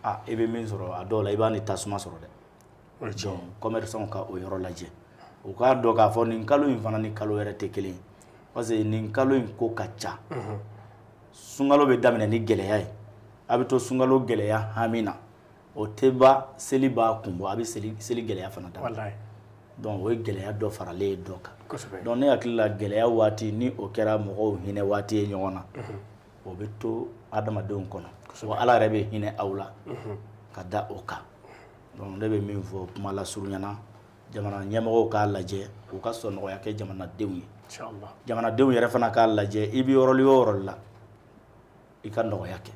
a e bɛ min sɔrɔ, a dɔw la i b'a ni tasuma sɔrɔ dɛ. O ye tiɲɛ. Donc commerçants ka o yɔrɔ lajɛ, u k'a dɔn k'a fɔ nin kalo in fana ni kalo wɛrɛ tɛ kelen ye, parce que nin kalo in ko ka ca. Sunkalo bɛ daminɛ ni gɛlɛya ye, a bɛ to sunkalo gɛlɛya hami na, o tɛ ban, seli b'a kun bɔ, a bɛ seli gɛlɛya fana daminɛ. Donc o ye gɛlɛya dɔ faralen ye dɔ kan. Donc ne hakili la, gɛlɛya waati ni o kɛra mɔgɔw hinɛ waati ye ɲɔgɔn na, o bɛ to adamadenw kɔnɔ, wa Ala yɛrɛ bɛ hinɛ aw la ka da o kan. Donc ne bɛ min fɔ kuma lasurunya na, jamana ɲɛmɔgɔw k'a lajɛ, u ka sɔn nɔgɔya kɛ jamanadenw ye. Inchallah. Jamanadenw yɛrɛ fana k'a lajɛ, i bɛ yɔrɔ o yɔrɔ la, i ka nɔgɔya kɛ.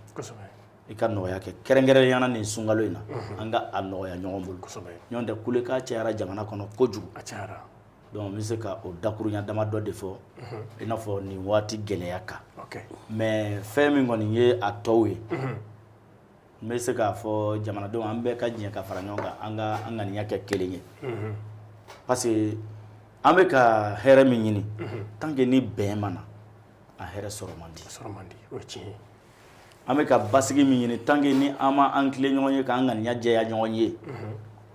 I ka nɔgɔya kɛ, kɛrɛnkɛrɛnnenya la nin sunkalo in na, an ka a nɔgɔya ɲɔgɔn bolo. Ɲɔgɔn tɛ, kulekan cayara jamana kɔnɔ kojugu. A cayara. Donc n bɛ se ka o dakurunya damadɔ de fɔ, i n'a fɔ nin waati gɛlɛya kan. Mais fɛn min kɔni ye a tɔw ye, n bɛ se k'a fɔ jamanadenw, an bɛɛ ka jɛ ka fara ɲɔgɔn kan, an ka an ŋaniya kɛ kelen ye, parce que an bɛ ka hɛrɛ min ɲini, tant que ni bɛn ma na, a hɛrɛ sɔrɔ man di. Sɔrɔ man di, o ye tiɲɛ ye. An bɛ ka basigi min ɲini, tant que ni an ma an tilen ɲɔgɔn ye, k'an ŋaniya jɛya ɲɔgɔn ye,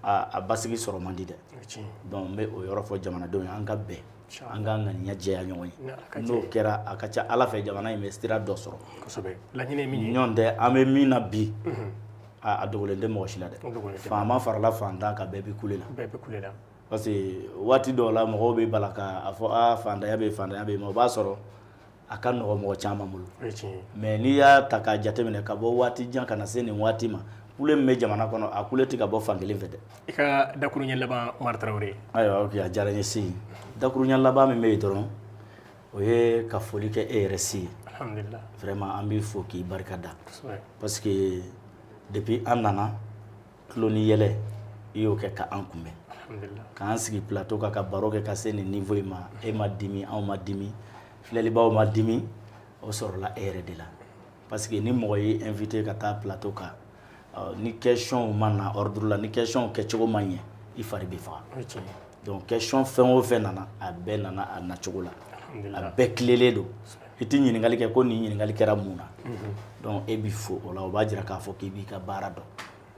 a basigi sɔrɔ man di dɛ. O ye tiɲɛ ye. Donc n bɛ o yɔrɔ fɔ jamanadenw ye, an ka bɛn, an k'an ŋaniya jɛya ɲɔgɔn ye. Ni Ala ka N'o jɛ ye. kɛra, a ka ca Ala fɛ, jamana in bɛ sira dɔ sɔrɔ. Laɲini ye min ye. Ɲɔgɔn tɛ, an bɛ min na bi, a dogolen tɛ mɔgɔ si la dɛ. O dogolen tɛ. Faama farala fantan kan, bɛɛ bɛ kule la. Bɛɛ bɛ kule la. Parce que waati dɔw la, mɔgɔw bɛ bala ka a fɔ aa fantanya bɛ yen, fantanya bɛ yen, mais o b'a sɔrɔ a ka nɔgɔ mɔgɔ caman bolo. O ye tiɲɛ ye. Mais n'i y'a ta k'a jateminɛ ka bɔ waati jan ka na se nin waati ma, kule min bɛ jamana kɔnɔ, a kule tɛ ka bɔ fan kelen fɛ dɛ. I ka dakuruɲɛ laban, Umaru Tarawele. Ayiwa, ok, a diyara n ye. Si dakuruɲɛ laban min bɛ yen dɔrɔn, o ye ka foli kɛ e yɛrɛ si ye. Alhamdulillah. Vraiment, an b'i fo k'i barika da. Parce que depuis an nana, tulo ni yɛlɛ, i y'o kɛ ka an kunbɛn. Alhamdulillah. K'an sigi plateau kan ka baro kɛ ka se nin niveau in ma, e ma dimi, anw ma dimi, filɛlibaw ma dimi, o sɔrɔla e yɛrɛ de la. Parce que ni mɔgɔ y'i invité ka taa plateau kan, ni question ma na ordre la, ni question kɛcogo ma ɲɛ, i fari bɛ faga. O ye tiɲɛ ye. Donc question fɛn o fɛn nana, a bɛɛ nana a nacogo la. Alhamdulillah. A bɛɛ tilelen don. I tɛ ɲininkali kɛ ko nin ɲininkali kɛra mun na. Donc e b'i fo o la, o b'a jira k'a fɔ k'i b'i ka baara dɔn.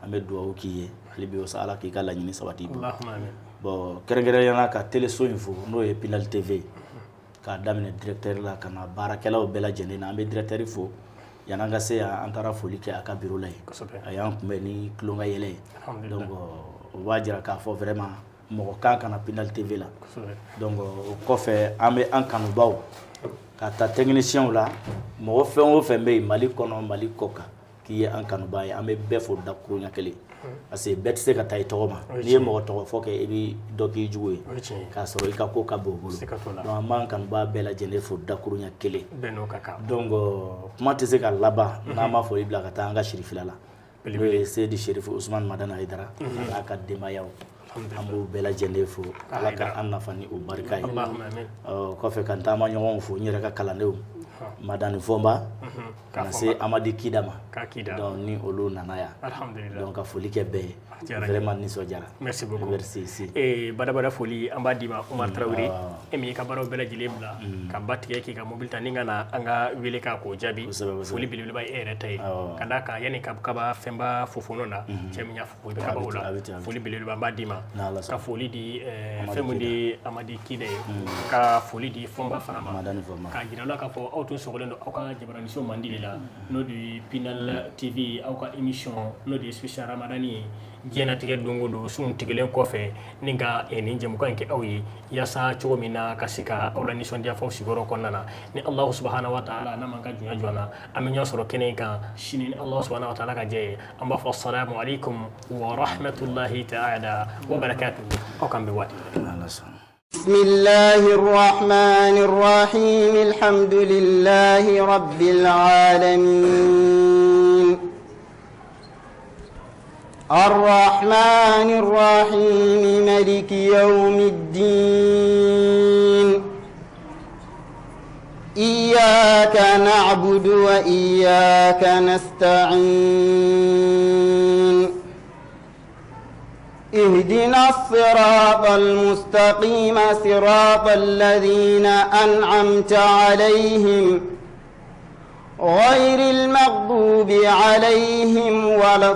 An bɛ dugawu k'i ye hali bi, o sa Ala k'i ka laɲini sabati i bolo. Allahumma amin. Bon, kɛrɛnkɛrɛnnenya la ka teleso in fo, n'o ye Pinal TV ye, k'a daminɛ directeur la ka na baarakɛlaw bɛɛ lajɛlen na. An bɛ directeur fo, yan'an ka se yan, an taara foli kɛ a ka bureau la yen. A y'an kunbɛn ni tulonkɛ yɛlɛ ye. Alhamdulillah. Donc o b'a jira k'a fɔ vraiment mɔgɔ kan ka na Pinal TV la. Donc o kɔfɛ, an bɛ an kanubaw ka taa techniciens la, mɔgɔ fɛn o fɛn bɛ yen Mali kɔnɔ, Mali kɔ kan, k'i ye an kanuba ye, an bɛ bɛɛ fo dakuruɲɛ kelen, parce que bɛɛ tɛ se ka taa i tɔgɔ ma. N'i ye mɔgɔ tɔgɔ fɔ kɛ, i bɛ dɔ k'i jugu ye, O ye tiɲɛ ye. k'a sɔrɔ i ka ko ka bon o bolo. Siga t'o la. Donc an b'an kanuba bɛɛ lajɛlen fo dakuruɲɛ kelen. Bɛɛ n'o ka kan. Donc kuma tɛ se ka laban n'an ma foli bila ka taa an ka sirifila la, n'o ye Seyidi Serifu Usumani Madani Hayidara, a n'a ka denbayaw, an b'u bɛɛ lajɛlen fo. Ala ka an nafa ni o barika ye. Allahumma amin. Kɔfɛ ka n taama ɲɔgɔnw fo, n yɛrɛ ka kalandenw. Madani Fɔnba ka na se Amadi Kida ma. K'a Kida. Donc ni olu nana yan. Alhamdulillah. Donc ka foli kɛ bɛɛ ye. Diyara n ye. Vraiment nisɔndiyara. Merci beaucoup. Merci si. Badabada foli an b'a d'i ma Umar Tarawele, e min y'i ka baaraw bɛɛ lajɛlen bila ka ba tigɛ k'i ka mobili ta ni ka na an ka wele k'a k'o jaabi. Kosɛbɛ. Foli belebeleba ye e yɛrɛ ta ye. Awɔ. Ka d'a kan yanni ka kaba fɛnba fofono na, cɛ min y'a fɔ ko i bɛ kaba o la. A bɛ ten, a bɛ ten. Foli belebeleba an b'a d'i ma. N'Ala sɔnna. Ka foli di Amadi fɛn min Kida. di Amadi Kida ye, ka foli di Fɔnba fana ma. Madani Fɔnba. K'a jira aw la k'a fɔ aw tun sɔgɔlen don aw ka jabaraniso mandi de la, n'o de ye Pinal TV, aw ka émission n'o de ye spécial Ramadani ye. Diɲɛnatigɛ don o don sun tigɛlen kɔfɛ ni ka nin jɛmukan in kɛ aw ye yaasa cogo min na ka se ka aw la nisɔndiya f'aw sigiyɔrɔ kɔnɔna na. Ni Alahu subahana wa taala n'a m'an ka jɔnya jɔ an na, an bɛ ɲɔgɔn sɔrɔ kɛnɛ in kan sini ni Alahu subahana wa taala ka jɛ ye. An b'a fɔ salamu aleykum wa rahmatulahi taala wa barakatuhu. Aw k'an bɛn waati wɛrɛ. N'Ala sɔnna. بسم الله الرحمن الرحيم الحمد لله رب العالمين الرحمن الرحيم ملك يوم الدين إياك نعبد وإياك نستعين اهدنا الصراط المستقيم صراط الذين أنعمت عليهم غير المغضوب عليهم ولا